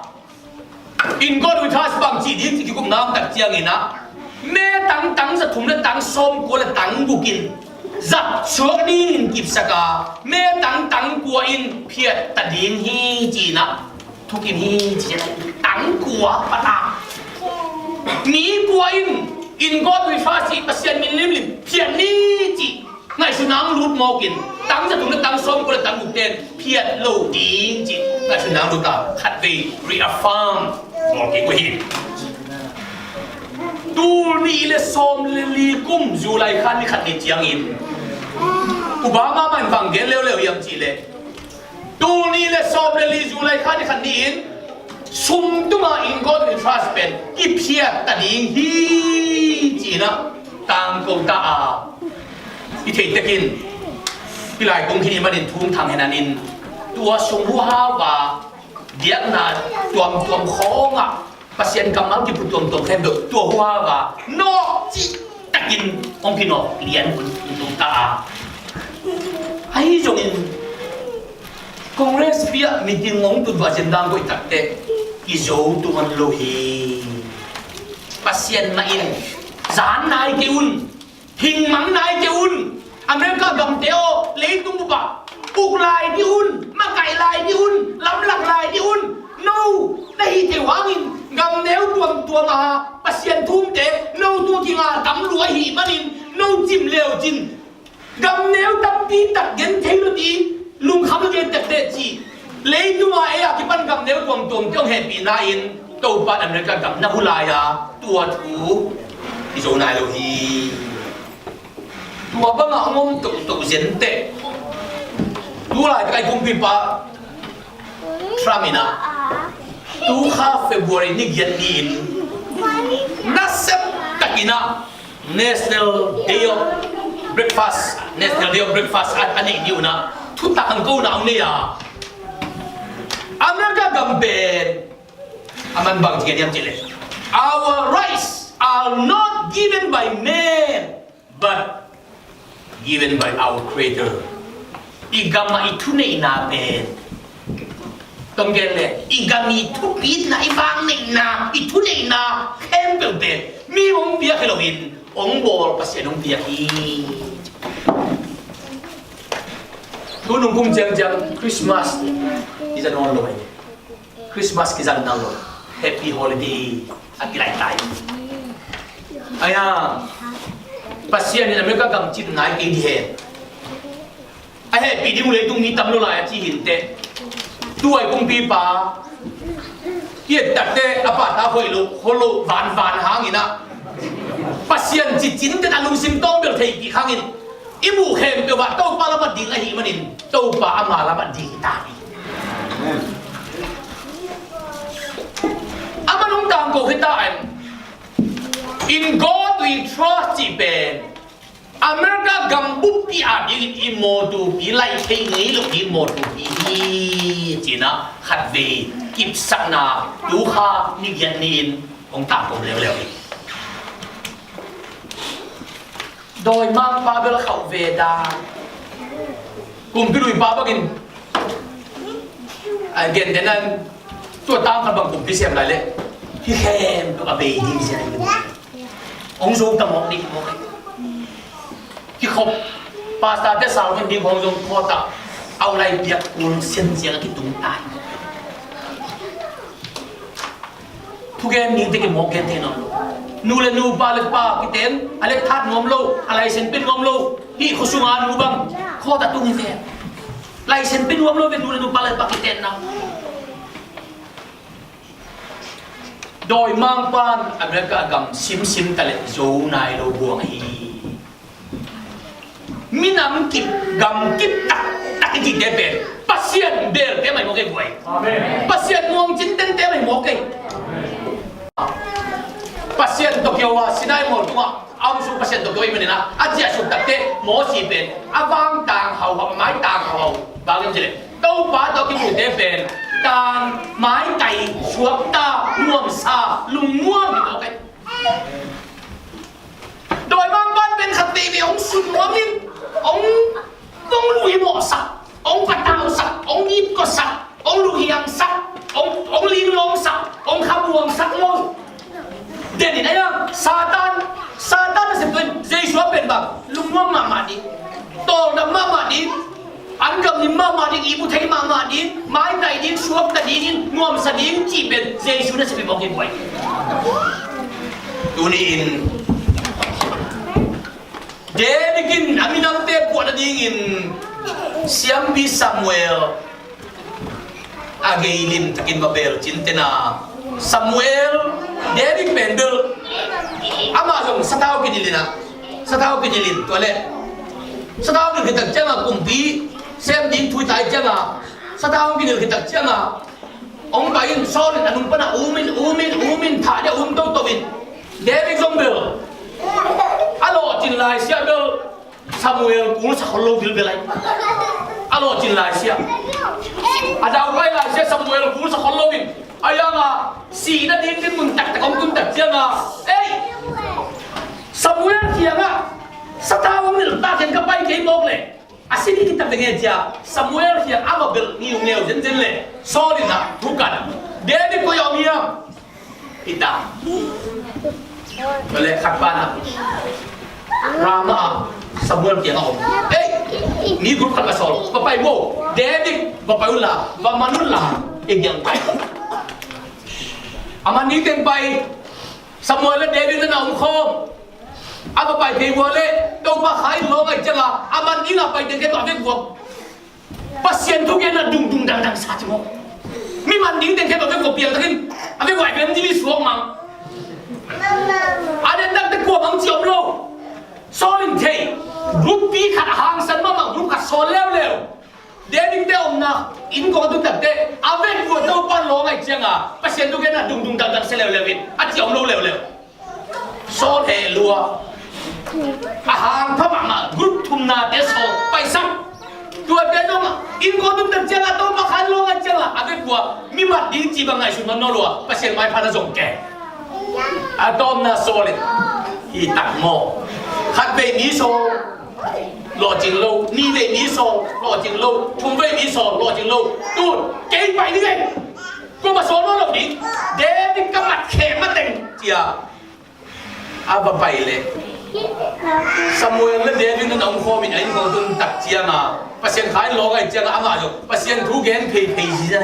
In God We Trust bang ci ding ci kikupna om tak ciangin ah, me tang tang za thum le tang sawm kua le tang guk in zat suak dingin kipsak a, me tang tang kua in phiat ta ding hi ci-in ah thukim hi ci. Tang kua pata mi kua in In God We Trust ci, Pasian min limlim phiat ni ci ngaihsutna hong lut mawkin, tang za thum le tang sawm kua le tang guk ten phiat lo ding ci ngaihsutna hong lut a, khatvei reaffirm mawl kik uh hi. Tul nih le sawm le li kum July kha ni khat ni ciangin Obama mah in bang gen leuleu hiam cih leh, tul nih le sawm le li July kha ni khat ni-in sum tunga In God We Trust pen kiphiat ta ding hi ci-in ah tangko ta a, i theih tekin, i lai kong khin i manin thum thang henanin, tua sung huhau a, biakna tuamtuam khawngah Pasian kammal kiput tuamtuam khempeuh tua huhau a nawk cih takin hong kinawk lian hun tung ta a. Ahi zongin Congress pi-ah meeting hong tun tua agenda hong koih takteh kizo tuan lo hi. Pasian mah in zan nai kei un, hing mang nai kei un. America gamte aw, leitung bup ah uk lai dih un, makaih lai dih un, lamlak lai dih un. No na hih theih uh hangin gamneu tuamtuam a Pasian thumte no tua kinga tam lua ahih manin no cim leu cin, gamneu tampi tak gen thei lo dih, lungkham a gen tak teh ci. Leitung a ei a kipan gamneu tuamtuamte hong hehpihna in Topa in America gam na hu lai a, tua thu i zo nai lo hi. Tua bangah hong om tohtoh zen teh, tu laitak a i kumpipa Trump in ah, tu kha February ni giat ni-in nasep takin ah National Day of Breakfast, National Day of Breakfast a, a neih ni un ah, thu tangkona hong nei a, America gam pen a man bang ci hiam cih leh, our rights are not given by men, but given by our Creator. I gamah i thuneihna pen, tong gen le, i gam i thupitna, i vangneihna, i thuneihna khempeuh pen mi hong piak hi loin, hong bawl Pasian hong piak hi. Tunung kum ciangciang Christmas i za nawn lo hi. Christmas kizang nang lo, Happy Holiday a kilaih tai. Aya, Pasian in America gam cip nai kei dih hen. A hehpih ding uh leitung mi tam lo lai a ci hinteh. Tu ai kumpipa i et takteh a pahtak hoih lo, hoih lo vanvan hangin ah, Pasian cicin teh a lungsim tawng bel theihpih hangin, i muh khempeuh ah Topa lamah ding ahih manin Topa ama lamah ding hi ta hi. Aman hong tangko khita in, In God We Trust cih pen America gam buppi a dingin i mawtupi, laih thei ngei lo i mawtupi hi ci-in ah khatvei kipsakna tu kha ni giat ni-in hong tangko leuleu hi. Dawimangpa bel khauh ve dan. Kumpi luipa bangin, a, gentehna in tua tang khat bang kumpi sem lai leh, hih khempeuh a bei ding sia hi. Hong zo ta mawk ding mawk hi. Kikhop, pastor te salvation ding hong zong khawt ah, a uh lai piak kul sen ciang a kitung tai. Thugen ding te kimawk gen thei nawn lo. Nu le nu, pa le pa kiten, a lek that nuam lo, a license pe nuam lo. Hih khua sunga nu bang khawt a tung hi ve. License pe nuam lo ve, nu le nu, pa le pa kiten na. Dawimangpa'n America gam simsim ta leh zo nai lo buang hi. Minam kip, gam kip taktak i cihte pen, Pasian Pasian belte mah hi mawk ei guai. Amen. Pasian muang cintente mah hi mawk ei. Pasian tawh kio a Sinai mual tungah a om sung Pasian tawh kio ahih manin ah, a ciahsuk takteh Mosi pen a vang tang hauhau, a mai tang hauhau. Bang hiam cih leh Topa tawh kipute pen tang, maitai, suakta, nuamsa, lungnuam hi mawk ei. Dawimangpa'n pen khat veivei hong sut nuam in, hong, hong luimawhsak, hong patausak, hong ipkuasak, hong luhiangsak, hong, hong linglawngsak, hong khabuangsak lo. Den in a iang Satan, Satan nasep tawh in Jesu a pen bang, lungnuam mahmah ding, tawldam mahmah ding, an gamlim mahmah ding, ihmu thei mahmah ding, maitai ding, suakta dingin, nuamsa ding cih pen Jesu nasep hi mawk hi guai. Tuni-in David in a minamte puah nadingin siampi Samuel a gei limtakin va beel cin tena, Samuel, David pen bel amah zong sathau kinilh in ah, sathau kinilh in, tua leh sathau kinilh khit tak ciangah kumpi sem ding thu i tai ciangah, sathau kinilh khit tak ciangah hong pai in, Saul in a nung panah um in, um in, um in, thah dia um toto in, David zong bel a lawhcin laisia bel Samuel kulsa khol lo vilvel ai. A lawhcin laisia, a daupai laisia Samuel kulsa khol lo in, a iang a sihna ding dinmun taktak hong tun tak ciangah, ei, Samuel kiangah sathau hong nilh ta ken ka pai kei mawk leh a si ding hi tak ding e cia Samuel kiang a va belh ngiungeu zenzen leh Saul in ah thu kan, David koi ah om hiam? Hi ta. Tua leh khat pan ah Ramah ah Samuel kiangah om. Ei, mi group khat va sawl, va pai bo. David va pai un la, va man un la, i kiang pai. A man ding teng pai. Samuel le David na om khawm. A va pai thei vua leh Topa kha in lawng ahih ciangah a man ding a pai teng khe tua a vek vua Pasian thugenna dungdung dangdang sa ci maw? Mi man ding teng khe tua a vek vua piangtakin a vek vua evangelist suak mang. A den dangte kua mang ci om lo. Saul in thei, group pi khat a hangsan mahmah group khat sawl leuleu. David te omna inn kong a tun takteh a vek vua Topa lawng ahih ciangah Pasian thugenna dungdung dangdang sia leuleu in a ci om lo leuleu. Saul heh lua. A hang pha mahmah group thumnate sawl paisak. Tuate zong inn kong a tun tak ciangah Topa kha in lawng ahih ciangah a vek vua mi mat ding ci bang ngaihsun man nawn lua, Pasian maipha na zong ke. A tawpna Saul in hi tak maw? Khat vei mi sawl lawhcing lo, nih vei mi sawl lawhcing lo, thum vei mi sawl lawhcing lo. Tun kei pai ding ei. Kuamah sawl nawn lo ding. David ka mat khe mateng cia a va pai leh Samuel le David na om khawm in a inn kong tun tak ciangah Pasian kha in lawng ahih ciangah amah zong Pasian thu gen pheiphei zia.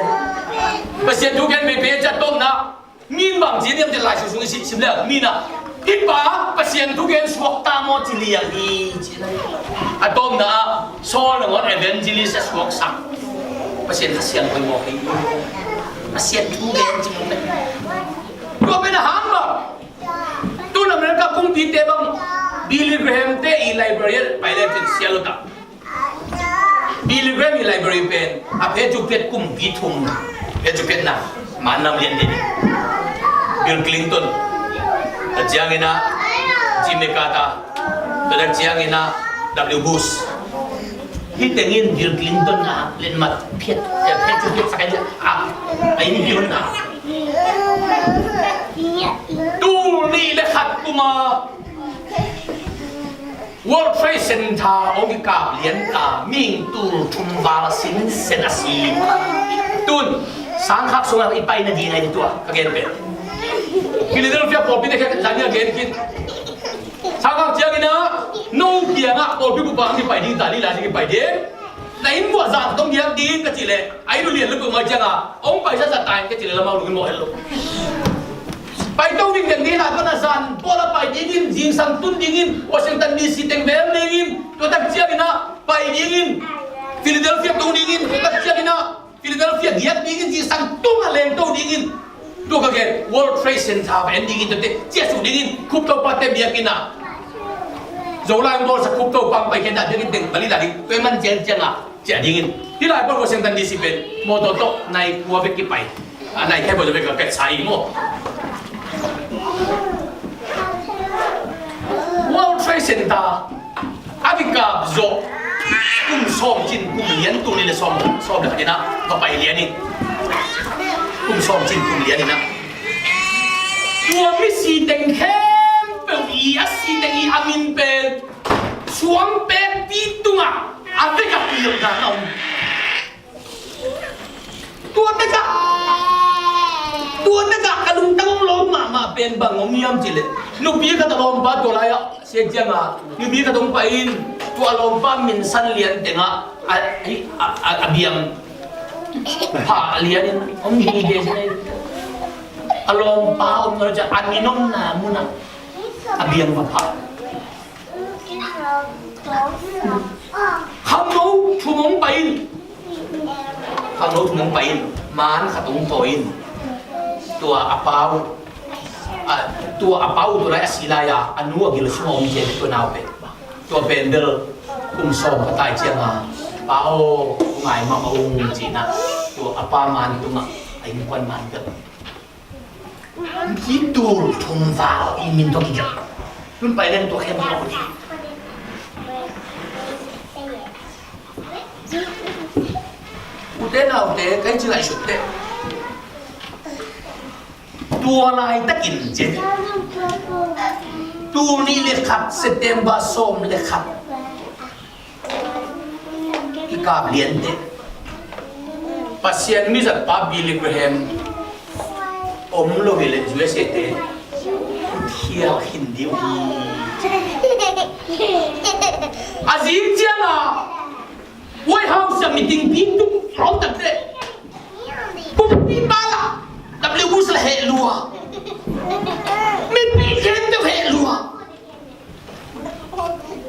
Pasian thu gen pheiphei cia tawpna min bang ci diam ci lai sung sung i sim leh min ah, i pa Pasian thugen suak ta maw ci liang hi ci. A tawpna ah Saul nangawn evangelist a suaksak. Pasian Kha Siangtho maw hi. Pasian thugen ci maw. Tua pen a hang bang. Tun America kumpite bang Billy Graham te i library pai le cin sia lo ta. Billy Graham i library pen a phe cu pet kumpi thum phe cu petna man nam lian ding. Bill Clinton, a ciangin a Jimmy Carter, tua ciangin a W Bush. Hi tengin Bill Clinton a len mat phiat, phe cu pet sakai a, a in bion na. Tul nih le khat kuma World Trade Center hong kikap lian ta, ming tul thum val sinsen a si. Tun sangkhak sungah i pai nading a i tua ka gen pen Philadelphia pawlpi te khe zan a gen khin. Sangkhak ciangin a no kiangah pawlpi bupa hong kipai ding ta, lila ding kipai ding. Na inn buah zan tong diak ding ka cih leh a inn uh lian lupeuh mai ciangah hong paisa zat ta in ka cih leh lamau lungin mawh het lo. Pai to ding deng ding lai pana zan pawl a pai dingin, zingsang tun dingin, Washington D C teng vel dingin, tua tak ciangin ah pai dingin, Philadelphia tung dingin, tua tak ciangin ah Philadelphia giak dingin, zingsang tung a leng to dingin. Tua ka gen World Trade Center va en dingin, tuate ciah suk dingin, Khup Topa te biakinn ah Zolai hong bawlsak Khup Topa hong pai khen dah biakinn teng bali dah ding, tua i man ciang ciangah ciah dingin. Hih lai pan Washington D C pen mawtaw tawh nai kua bek kipai. A nai khe bawh bek ka pek sa hi maw. World Trade Center a kikap zawh kum sawm cin kum lian, tul nih le sawm, sawm le khat in ah va pai lian in. Kum sawm cin kum lian in ah tua misi teng khempeuh i a si teng i a min pen suang pekpi tungah a vekah pilna na om. Tua takah, tua takah ka lungtang lo mahmah pen bang om hiam cih leh, nupi khat a lawmpa tua lai-ah siak ciangah nupi khat hong pai in, tua a lawmpa minsan lian tengah a, a, a, a biang phah lian in om hi ve. A lawmpa om ngal ciang a min omna munah a biang va phah. Khamno thum hong pai in. Khamno thum hong pai in. Maan khat hong thaw in. Tua a pau, a, tua a pau tua lai a si lai-a a nu a gil sungah om ciang tua nau pen, tua pen bel kum sawm ka tai ciangah, pa aw, ngai mahmah ung ci-in ah tua a pa maan tungah a innkuan maan bel Ki tul thum val i min tawh kigelh. Tun pai leng tua khem lo. Ute naute, kai ci lai sut te. Tua laitakin ci. Tul nih le khat, September sawm le khat. Kikap lian teh. Pasian mizatpa Billy Graham om lo hi leh U S A te khial khin ding uh hi. A zing ciangah White House ah meeting pi tuk om tak teh. Pumpi pala W Bush la heh lua. Mipi khen tuk heh lua.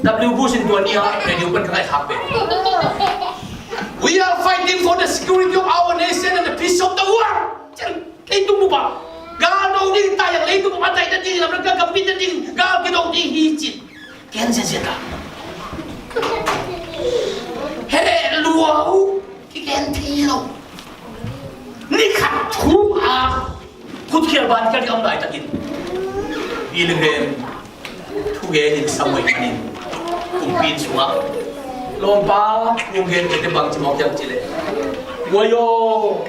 W Bush in tua ni a radio pan ka ngai khak pen, "We are fighting for the security of our nation and the peace of the world." Leitung bup ah gal do ding, tai yang leitung bup ah tai ta ding, lam ka kampit ta ding, gal kido ding hi ci. Ken sia sia ta. Heh lua uh. Kigen thei lo. Ni khat thu a khutkhial ban khial ding a om laitakin Billy Graham thugen in sa muai manin kumpi inn sungah, "Lawmpa, kong gen kei te bang ci mawk hiam cih leh, wai aw,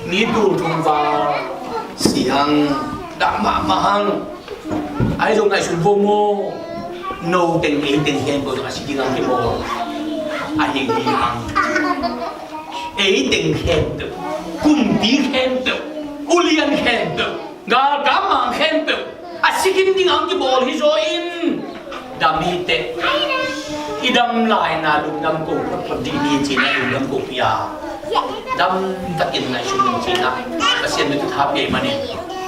ni tul thum val si hang, dah mahmah hang. Ahi zong ngaihsun vo maw, no teng ei teng khempeuh a si ding hang kibawl ahi hi hang. Ei teng khempeuh, kumpi khempeuh, ulian khempeuh, galkap mang khempeuh a si khin ding hang kibawl hi zaw in, dam hi teh. I dam laina lungdam ko photphot dih ni," ci-in a lungdam ko pia. Dam takin ngaihsun ning ci-in a Pasian mittha pia ahih manin,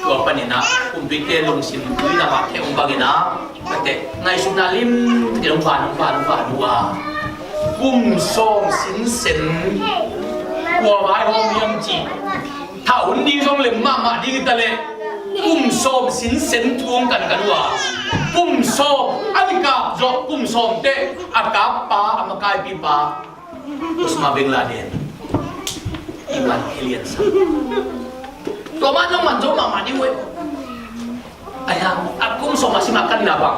tua panin a kumpite lungsim tui lam ah theh hong bangin a, tua teh ngaihsutna lim takin hong van, hong van, hong van uh a, kum sawm sinsen kua vaihawm hiam cih thah hun ding zong lem mahmah ding hi ta leh, kum sawm sinsen thu hong kankan uh a, kum sawm a kikap zawh kum sawm teh a kappa, a makaipipa Osama bin Laden i man hi lian sa. Tua man zong man zo mahmah ding uh ei. Ahi hang a kum sawm a sim a kanna bang,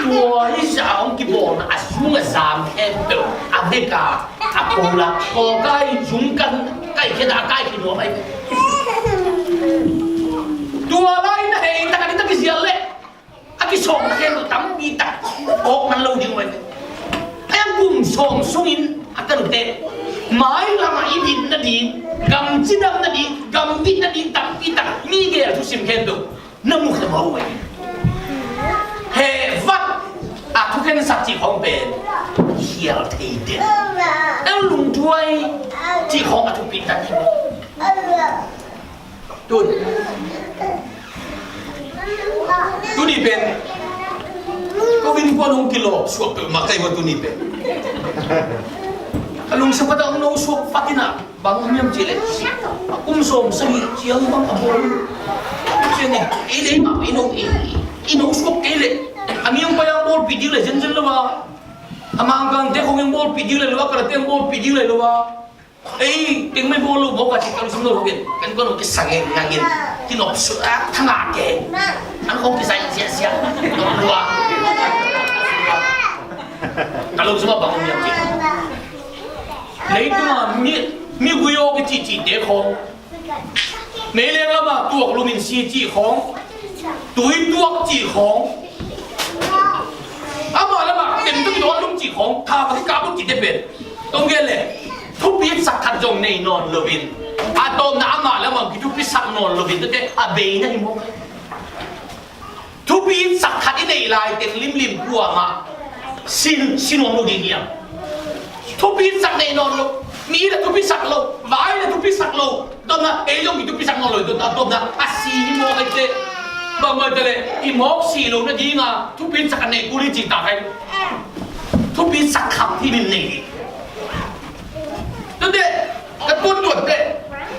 tua hi zah hong kibawlna a zung a zam khempeuh a vek a, a kola kawlkai zung kan kaikhia a kaikhia nuam ahi. Tua lai na hei tak a ni tak i zial leh a kisawmna khempeuh tampi tak awk man lo ding uh ahi. Ahi hang kum sawm sungin a ka nute mailam ah i bit nading, gam cidam nading, gam bit nading tampi tak mi gel thusim khempeuh na mu khe mawk uh ahi. Heh vat a thukhensak cih khawng pen khial thei den. El lungduai cih khawng a thupi tak hi. Tun, tuni pen ko innkuan hong kilawp suak peuhmah ka hi uh a, tuni pen ka lungsim khat ah hong no suak fakin ah. Bang om hiam cih leh, a kum sawm sagih ciang bang a bawl ciang e, ei leh eimah i no, i, i no suak kei leh, a mi hong pai a hong bawlpih ding leh zenzen lo a, a Mangkangte khong hong bawlpih ding leh lo a, Karate hong bawlpih ding leh lo a, Ei, teng mai bawl lo mawk a ci, ka lungsim lo lo gen. Kan kua lo kisang e, ngang in. Kinop su a, thanga ke. An kong kisai sia sia. Lua. Ka lungsim a bang om hiam ci. Leitung a mi, mi gui aw kici ci te khong. Meileng lama tuak lumin si ci khong. Tui tuak ci khong. Ama lama tem tu ki dawn lum ci khong. Tha ka ki kap lum ci te pen. Tong gen le. Thupi sak khat zong nei nawn loin. A tawpna ama lama ki thupi sak nawn loin. Tute a beina hi mawk. Thupi sak khat i neih lai teng limlim kuamah sin, sin om lo ding hiam? Thupi sak nei nawn lo. Mi le thupi sak lo. Vai le thupi sak lo. Tawpna ei zong i thupi sak nawn lo. Tawpna a si hi mawk ei te. Bang mah te le i mawk si lo nadinga thupi sak a nei kul hi ci ta kai. Thupi sak khat hi min nei. Tute ka tuan tuan te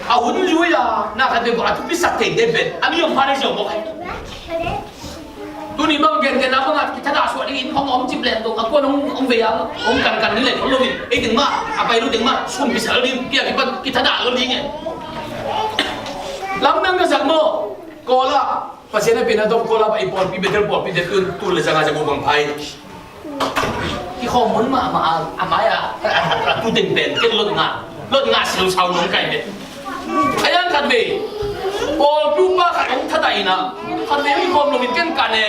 a hun zui a na khat te ko a thupi sak thei te pen a mi om pha nei zong mawk ei. Tuni bang gen gen a bang a kithadah suah ding in khong om cip len dong a kuan hong, hong vei a hong kan kan ni le khong lo in ei ding mah a pai lo ding mah sum pi sal ding kia kipan kithadah lo ding e. Lamdang ka sak maw? Kawla Pasian a pen a dom Kawla pa i pawlpi Bethel pawlpi te tun tul le zanga zang u bang phai. Kikhawm mun mahmah a, a mai a, a, a, a tu teng pen ken lot ngah, lot ngah si lo sau nong kai ve. A yang khat vei pawlpi upa khat hong thadah in a, khat vei kikhawm loin ken kan e.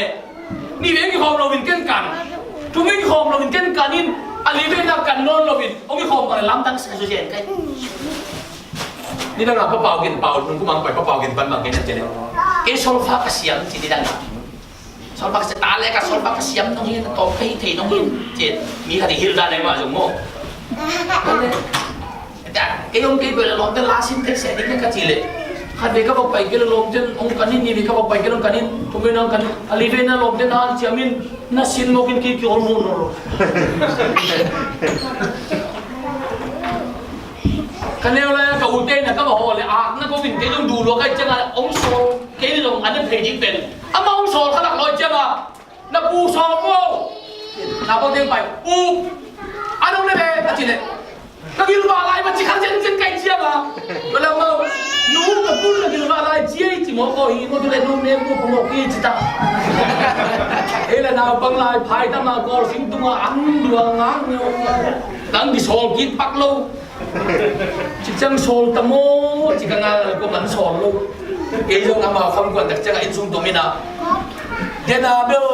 Nih vei kikhawm loin ken kan. Thum vei kikhawm loin ken kan in, a li vei na kan nawn loin hong kikhawm bang lamdang sa zo zen kai. Nidang a Pa Pau gen, Pau nung kumang pai Pa Pau gen pan bang gen a tene. Kei solfa ka siam ci nidang a. Solfa ka siam ta le ka solfa ka siam nong hin, tawp ka hi thei nong hin ci. Mi khat i hil dan ai mah zong maw. Kei om kei bel a lawmte la sin thei sia ding ka ci le. Khat vei ka va pai kei le lawmte hong kan in, nih vei ka va pai kei le hong kan in, thum vei na hong kan in. A li vei na lawmte na siam in, na sin mawk in kei ki ol mu nawn lo. Ka neu lai ka ute na ka va haw le akna ko vin kei zong duh lua kai cianga hong sawl kei ni zong an ne phei ding pen. Ama hong sawl kha lak lawi cianga na pu sawl ko. Na ko teng pai pu. An hong le le ka ci le. Ka gilvah lai ma ci kha zen zen kai cianga. Ka lam mau nu ka pun na gilvah lai ci ei ci mawk ko hi ko tu le nu me ko ko mawk ki ci ta. Ei la nau pang lai phai ta ma ko sing tunga ang dua ngang ngang. Nang di sawl kit pak lo. Ci ciang sawl ta maw ci ka ngal ko man sawl lo. Kei zong amau kham kuan tak ciang a inn sung tum in a. Dena bel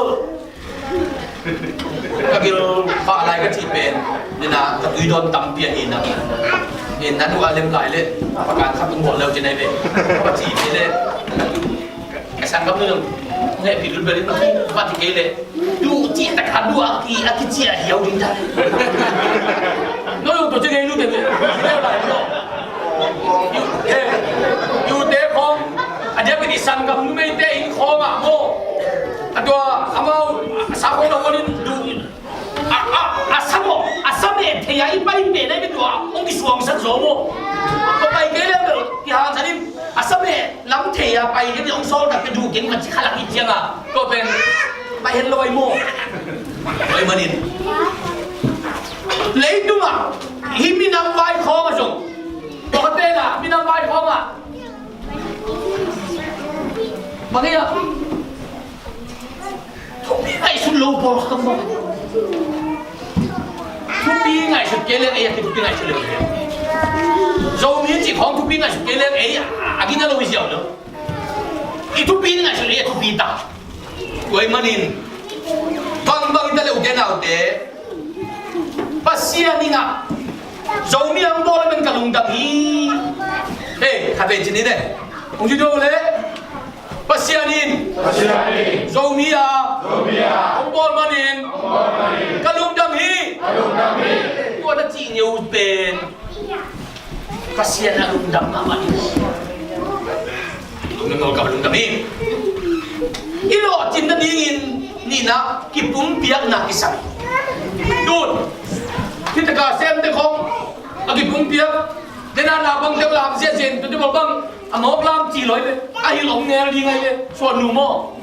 ka gil pah lai ka cih pen dena ka tui dawn tampi a hi na. In na nu a lem lai le pakan khat tung bawl leu ci nai ve. Ka cih ve le. Ka sang kam nu heh pi lul bel in ma ki pati kei le. Duh cih tak a duh a ki a ki ciah hiau ding ta. No yung to ci kei lu te ve. Leu lai lo. Yu te khong a diak i sang kam nu mei te in khong a mo. A tua amau sa khong na won in duh. A, a, a sa maw, a sa meh thei a i pai pen a i tua hong kisuangsak zaw maw. Ka pai kei le bel kihangsan in a sa meh lam thei a pai kei hong sawl tak kei duh kei ka ci khalak i ciang a. Tua pen pai hen lo ai maw. Tua i manin leitung a hih minam vai khawng a zong tua ka pen a minam vai khawng a bang hi a. Thupi ngaihsut lo pawl kha maw. Thupi ngaihsut kei leng ei a kithupi ngaihsut lo. Zomi cih khawng thupi ngaihsut kei leng ei a gina lo hi ziau lo. I thupi ngaihsut ei a thupi ta. Tua ahih manin bangbang i ta le ute naute Pasian in a Zomi hong bawl a man ka lungdam hi. Hei, khat vei ci ni ne. Hong ci do le. Pasian in Pasian in Zomi a Zomi a hong bawl manin hong bawl manin ka lungdam hi. Ka lungdam hi. Tua na cih neu pen Pasian a lungdam mahmah hi. Tua mah ka lungdam hi. I lawhcin nadingin nihna kipumpiakna kisam. Tun hih taka semte khong a kipumpiak. Dena na bang deuh lam ziahziah in tua deuh bang a mawk lam ci lawi ve. A hilh om ngel ding ai ve. Suan nu maw?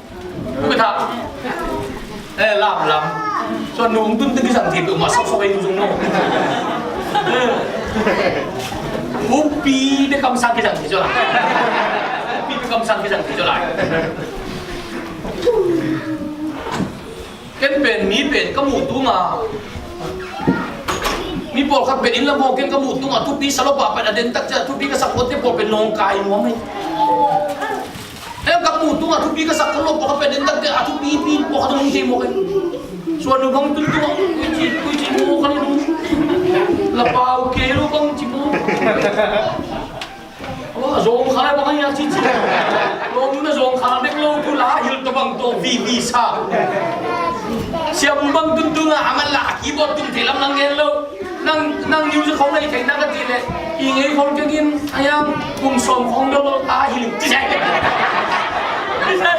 Pu Bethak. Eh, lam lam. Suan nu hong tun teng kisam thei peuh mah sawksawk ei nu zong maw? Eh. Pi bek kamsang kizang thei zaw lai. Pi bek kamsang kizang thei zaw lai. Ken pen mi pen ka muh tunga, mi pawlkhat pen inn lam hong ken ka muh tunga thupi sa lo pah pen a den tak ciang thupi ka sak lote pawl pen nawngkai nuam hi. Em, ka muh tunga thupi ka sak khol lo pawlkhat pen den tak ciang a thupipi pawlkhat hong thei mawk hi. Suan lo bang tun tunga kuici kuici mawk kha ni. La pau kei lo bang ci mawk. Aw, zawngkhal bang a hiang cici. Lawmnu na zawngkhal dek lo tu la hil tawh bang tawh vivi sa. Siam bang tun tunga a man la a keyboard tum thei lam lang gen lo. Nang, nang music khong nei thei na ka ti le. I ngei khong keng in a hiang kum sawm khong dolo a hil ci sai. Ci sai.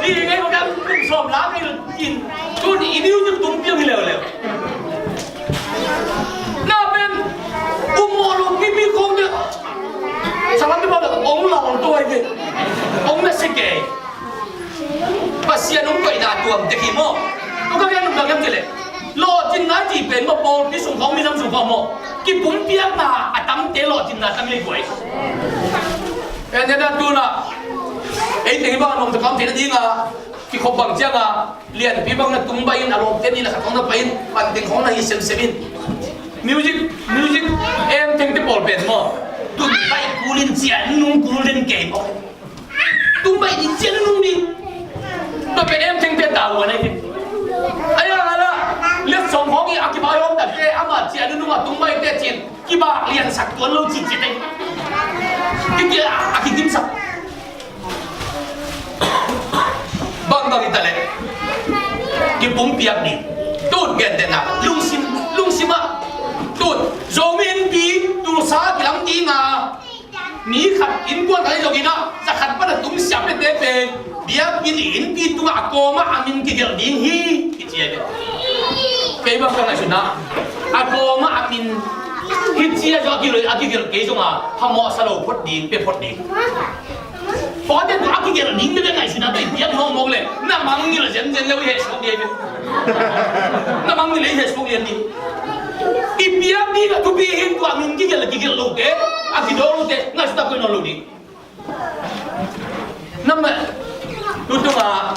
I ngei khong keng kum sawm la hil in. Tun i music tum piang hi leuleu. Na pen um mawh lo pipi khong de. Salam de ba de ong la ong tuai de. Ong na se ke. Pasian ong koihna tuam tek hi maw. Ong ka gen ong ka gen ke le. Lawhcinna ci pen maw pawlpi sung khong mi nam sung khong maw. Kipumpiakna a tamte lawhcinna tam hi guai. En en a tuna. Ei teng hi bang a nong takam thei na ding a. Kikhop bang ciang a. Lianpi bang na tung baih in a lawmte nih na khat hong na pai in, pan teng hong na hi semsem in. Music, music em tengte pawl pen maw. Tun baih kul in cian nung kul den kei maw. Tung baih ding cian nung ding. Tua pen em tengte ta ua na hi. Ai a la, letsong hong i a kibak hong ta te, ama cian nung a tung baih te cin, kibak liansak tuan lo ci ci te. Kiki a, a kigimsak. Bangbang hi ta leh kipumpiak ding. Tut gentehna lungsim, lungsim ah tut Zomi Innpi tulsa kilam ding a mi khat innkuan khat ahi zongin ah za khat pan a tung siam pete pen biakinn innpi tungah a kawmah a min kigelh ding hi. Kici a kei bang ka ngaihsun ah a kawmah a min hi ci a zong a kigelh, a kigelh kei zong a phamawh sa lo phot ding, pe phot ding. Pawte tu a kigelh ding bek a ngaihsun a tawh i piak mawkmawk le na mangngilh zenzen le uh i hehsuak ding. Na mangngilh le i hehsuak lian ding. I piak ding a thupi hi tua min kigelh kigelh lote a kidawk lote ngaihsun a koih nawn lo ding. Namah tutunga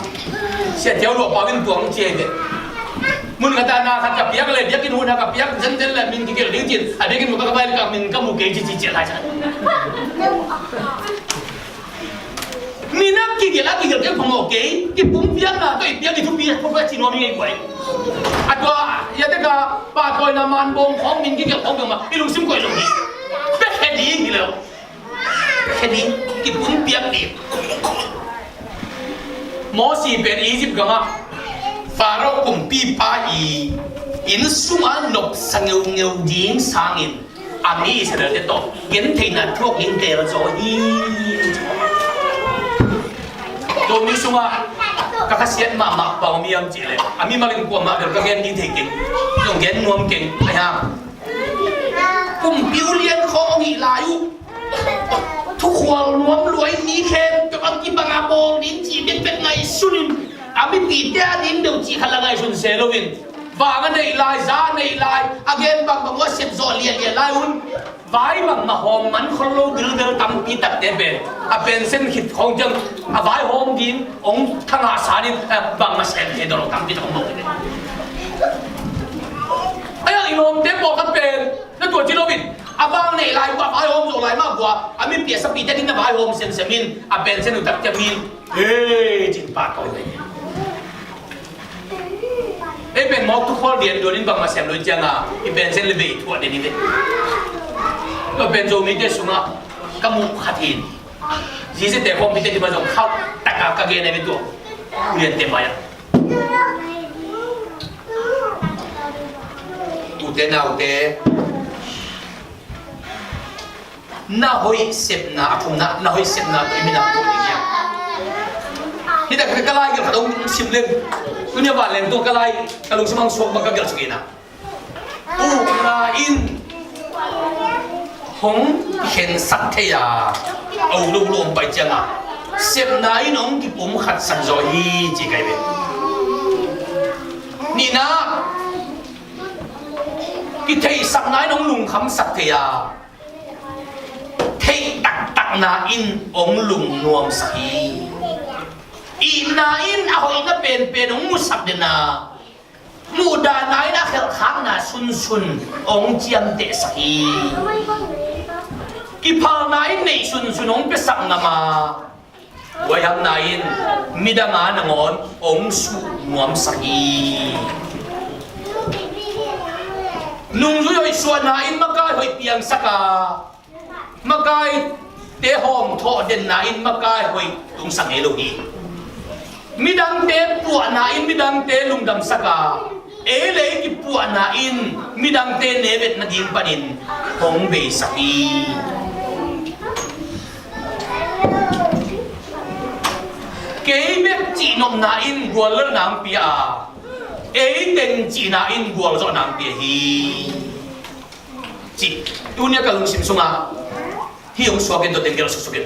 Sia Thiau Luah Pau in tuang cia hi ve. Mun khat a na khat ka piak le biakinn hun a ka piak zenzen le min kigelh ding cin a biakinn mun ka ka bai le ka min ka mu kei ci ci cia lai sa. Min a kigelh a kigelh kei phamawh kei, kipumpiakna tawh i piak i thupi a phuaphuai ci nuam i ngei guai. A tua a, ia te ka pahtawina manbawng khawng min kigelh khawng dong mah i lungsim koih lo hi. Bek he ding hi lo. Bek he ding, kipumpiak ding. Mosi pen Egypt gamah Pharaoh kumpipa i inn sungah nopsa ngeungeu ding sangin a mi Israel-te tawh gentheihna thuak ding teel zaw hi. Tua mi sungah ka khasiat mahmah pa om hiam cihleh a mi makin kuamah bel ka gen ding thei keng, zong gen nuam keng, a hiam? Kumpi ulian khawng hong hih lai uh, thukhual nuam luai mi khempeuh a kibang a bawl ding cih bekbek ngaihsun in a mipite a ding deuh cih khat la ngaihsun se loin vang a neih lai, za a neih lai, a gen bangbang uh a sep zawh lianlian lai un vai bangmah hawm man khol lo bilbel tampi takte pen a pension khit khawng ciang a vaihawm ding hong thangah san in bangmah sem thei dawh lo tampi tak hong mawh hi. Ahi hang i lawmte pawlkhat pen na tua ci loin a vang neih lai uh a vaihawm zawh lai mah uh a a mipih a sapihte ding na vaihawm semsem in a pension uh takciang in hei cin pahtawi ve. Ei pen mawk thukhual dianduan in bangmah sem lo cianga i pension le bei thuah den hi ve. Tua pen Zomite sungah ka muh khat hi. Zizite khawmpite dimah zong khauh taka ka gen a ve tua uliante mai-ah. Ute naute, na hoih sepna a thumna, na hoih sepna tawh i minam tawh ding hiam? Hita ka lai gelh khat hong sim leng, tunia vanleng tua ka lai ka lungsim hong suak bang ka gelh suk ina. Ukna in hong khensak thei a, a uk lo lo hong pai cianga sepna in hong kipumkhatsak zaw hi ci kai ve. Nihna, kitheihsakna in hong lungkhamsak thei a, na in hong lungnuamsak hi. Itna in a hoihna penpen hong musak den a, muhdahna in a khelhkhakna sunsun hong ciamtehsak hi. Kiphalna in neih sunsun hong piasak ngam a, huaihamna in midang a nangawn hong suh nuamsak hi. Nungzui hoih suahna in makai hoih piangsak a, makaite hawmthawh denna in makai hoih tungsak ngei lo hi. Midangte puahna in midangte lungdamsak a, ei le ei kipuahna in midangte nevet nading panin hong beisak hi. Kei bek cihnopna in guallelhna hong pia a, ei teng cihna in gualzawhna hong pia hi. Cih, tuni a ka lungsim sungah hih hong suak in tua teng gelh suksuk in.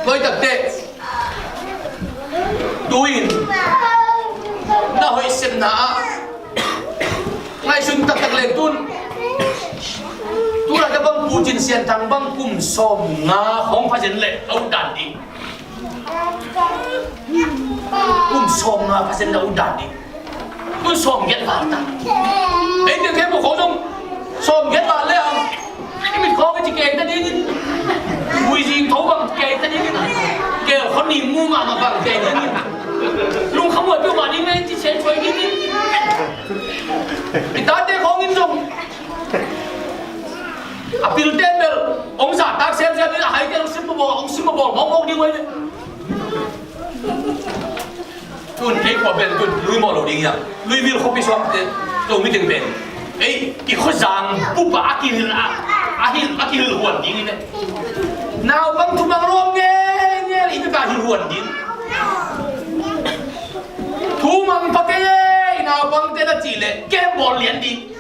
Tua hi takte, tu-in na hoih sepna ah ngaihsun taktak leng tun, tu laita bang Pu Cin Sian Thang bang kum sawmnga hong pha zen leh a ut dan ding. Kum sawmnga pha zen leh a ut dan ding. Kum sawmgiat val ta. Ei teng khempeuh khawng zong sawmgiat val leh hang, i mit khawng i ci kei ta dingin, huizing tho bang kei ta dingin, gel khon ni mu mahmah bang kei dingin, lungkham huai peuhmah ding leh ci siansuai dingin. I tate khawng in zong a pilte bel hong zahtak semsem in, a haite hong sim mabawl, hong sim mabawl mawkmawk ding uh hi. Tun kei khua pen tun lui mawh lo ding hi a, Luivil khuapi suangte, Zomi teng pen, ei, i khuazang bup ah a kihilh a, a hilh, a kihilh huan ding hi ve. Naupang thumang lawm ngelngel i bek a hilh huan ding. Thumang pha kei ei, naupangte na cih leh kem bawl lian ding.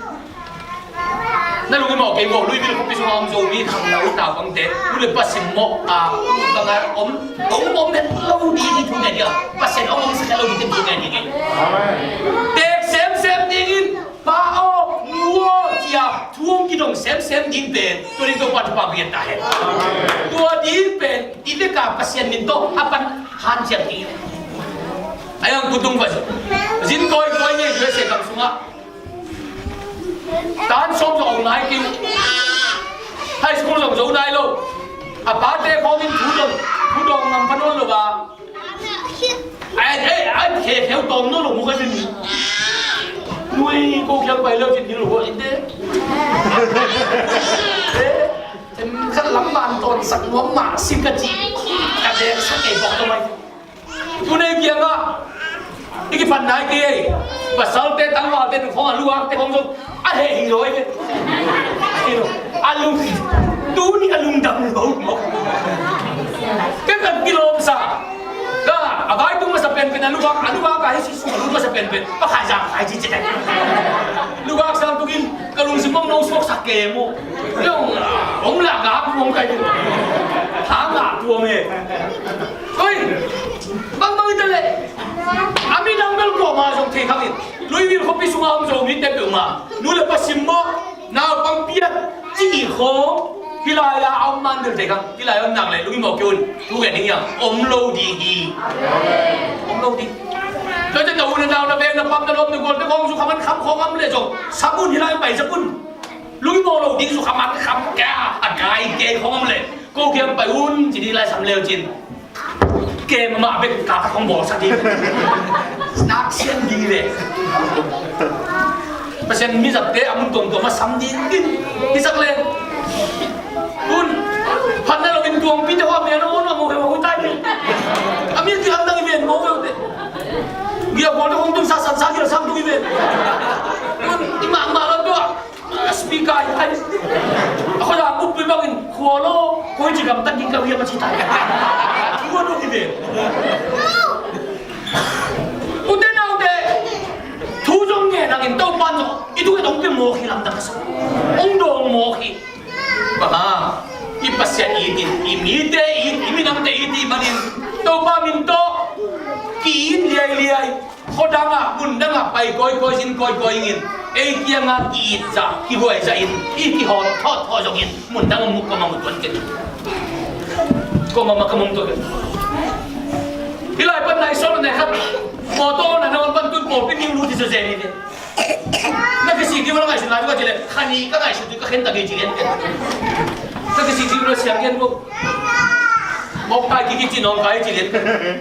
Na lung i mawh kei maw, Luivil khuapi sungah om Zomi khangno naupangte, nu le pa simmawh a, bang a om, om, om het lo ding hi thu ngen ding a, Pasian hong omsak het lo ding hi thu ngen ding hi. Amen. Teek semsem dingin, pa aw, nu aw, ci-a thu hong kidong semsem ding pen, tua ding Topa thupha hong pia ta hen. Amen. Tua ding pen i bek a Pasian min tawh a pan hanciam ding hi. A yang kutung va zin kawikawi ngei U S A gam sungah tan sawm zong om nai kei. High school zong zo nai lo. A pate khawng in thu dong, thu dong ngam pha nawn lo a. Ai, ai, ai, khe, kheu tawm nawn lo mu ka sin. Nui ko khiang pai lo cin ding lo ko in te. Eh, em, khat lam man tawn sak nuam mah sin ka ci. Ka dek sak kei bawk tua mai. Tuni kiangah i kiphat nai kei ei. Pasalte tangvalte khawng a lugakte khawng zong a heh hi lo ei ve. A lung, tuni a lungdam lo maw. Kei kan kilawmsa. Ka a vaitung masa penpen a lugak, a lugak a hih sung a lut masa penpen. Pa khai zang khai ci ci. Lugak sang tukin ka lungsim mong nong suaksak kei maw. Kei hong, hong lak gak hong kai ding. Hang gak tuam e. Oi, bangbang i ta leh a minam bel kuamah zong thei khang in. Luivil khuapi sungah om Zomite peuhmah nu le pa simmawh, naupang piak cih khawng hih lai-ah a om man bel thei khang. Hih lai-ah om nak leh lung i mawh kei un. Thu gen ding hi a, om lo ding hi. Om lo ding. Tua ciang na u na nau na veng na pam na lawm na gualte khawng zukha man kham khawng om leh zong sam un, hih lai-ah pai zak un. Lung i mawh lo ding zukha man kham kei a, a kai kei khawng om leh ko kiang pai un ci ding lai sam leu cin. Kem mah bek ka ka khong bawlsak ding. Nak sian ding leh. Pasian mi zatte a mun tuamtuam a sam ding in. Hisak leh. Tun. Phatna lo in tuangpi te hua mel a on a mo he hua tai ding. A mi a kilam dang i ven mo he hua te. Gia kual te hong tun sa san sa gia sang tung i ven. Tun. I mah mah lo tua. Speaker hi ai. A khuazang bup pui bangin khua lo, koi ci gamtat ding ka hiam a ci tai. Khua dong hi ve. Ute naute, thu zong ngen hangin Topa zong i thu ngen hong pia mawk hi lamdang ka sa. Hong dawng mawk hi. Bang hang, i Pasian it in, i mite it, i minamte it i hih manin Topa min tawh ki-it liailiai. Khuadangah, mundangah pai kawikawi, zin kawikawi ingin. Ei kiangah ki-it zah, kihuai zah in, i kihawm thawhthawh zongin, mundang muk kua mah mu tuan kei. Kua mah mah ka mung tuan kei. Hih lai pan nai sawm nai khat, mawtaw na na wan pan tun pawlpi ning lu ti zaw zen hi ve. Na kisik ding ua, na ngaihsut lai ua ci leh, kha nih ka ngaihsut ding ka khen ta kei ci lian kei. Na kisik ding ua siang gen ua. Mawk tai kiki ci nawng kai ci lian kei.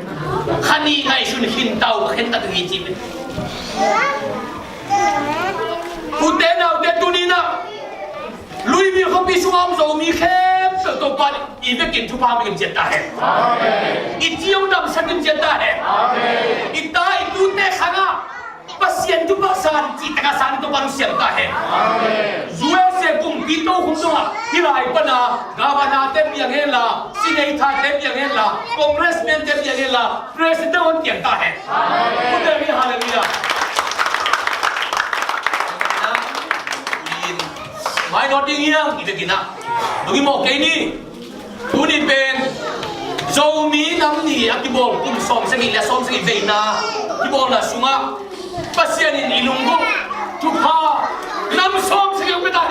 Kha nih ngaihsun khin tau ka khen ta kei ci lian. Ute naute, tuni-in ah Luimi khuapi sungah om Zomi khempeuh Topa'n i vekin thupha hong pia ciat ta hen. Amen. I ci hong damsak in ciat ta hen. Amen. I ta i tute khangah Pasian thupha san cih takah san Topa'n hong siam ta hen. Amen. U S A kumpi tokhom sungah hih lai pan a governor-te piang hen la, senator-te piang hen la, congressman-te piang hen la, president hong piang ta hen. Amen. Ute mi, halleluiah. Mai nawt ding hiam, i vekin ah. Dong i mawh kei ni. Tuni pen Zomi Nam Ni a kibawl kum sawmsagih le sawmsagih veina kibawlna sungah Pasian in i lunggulh thupha nam sawmsagih hong pia ta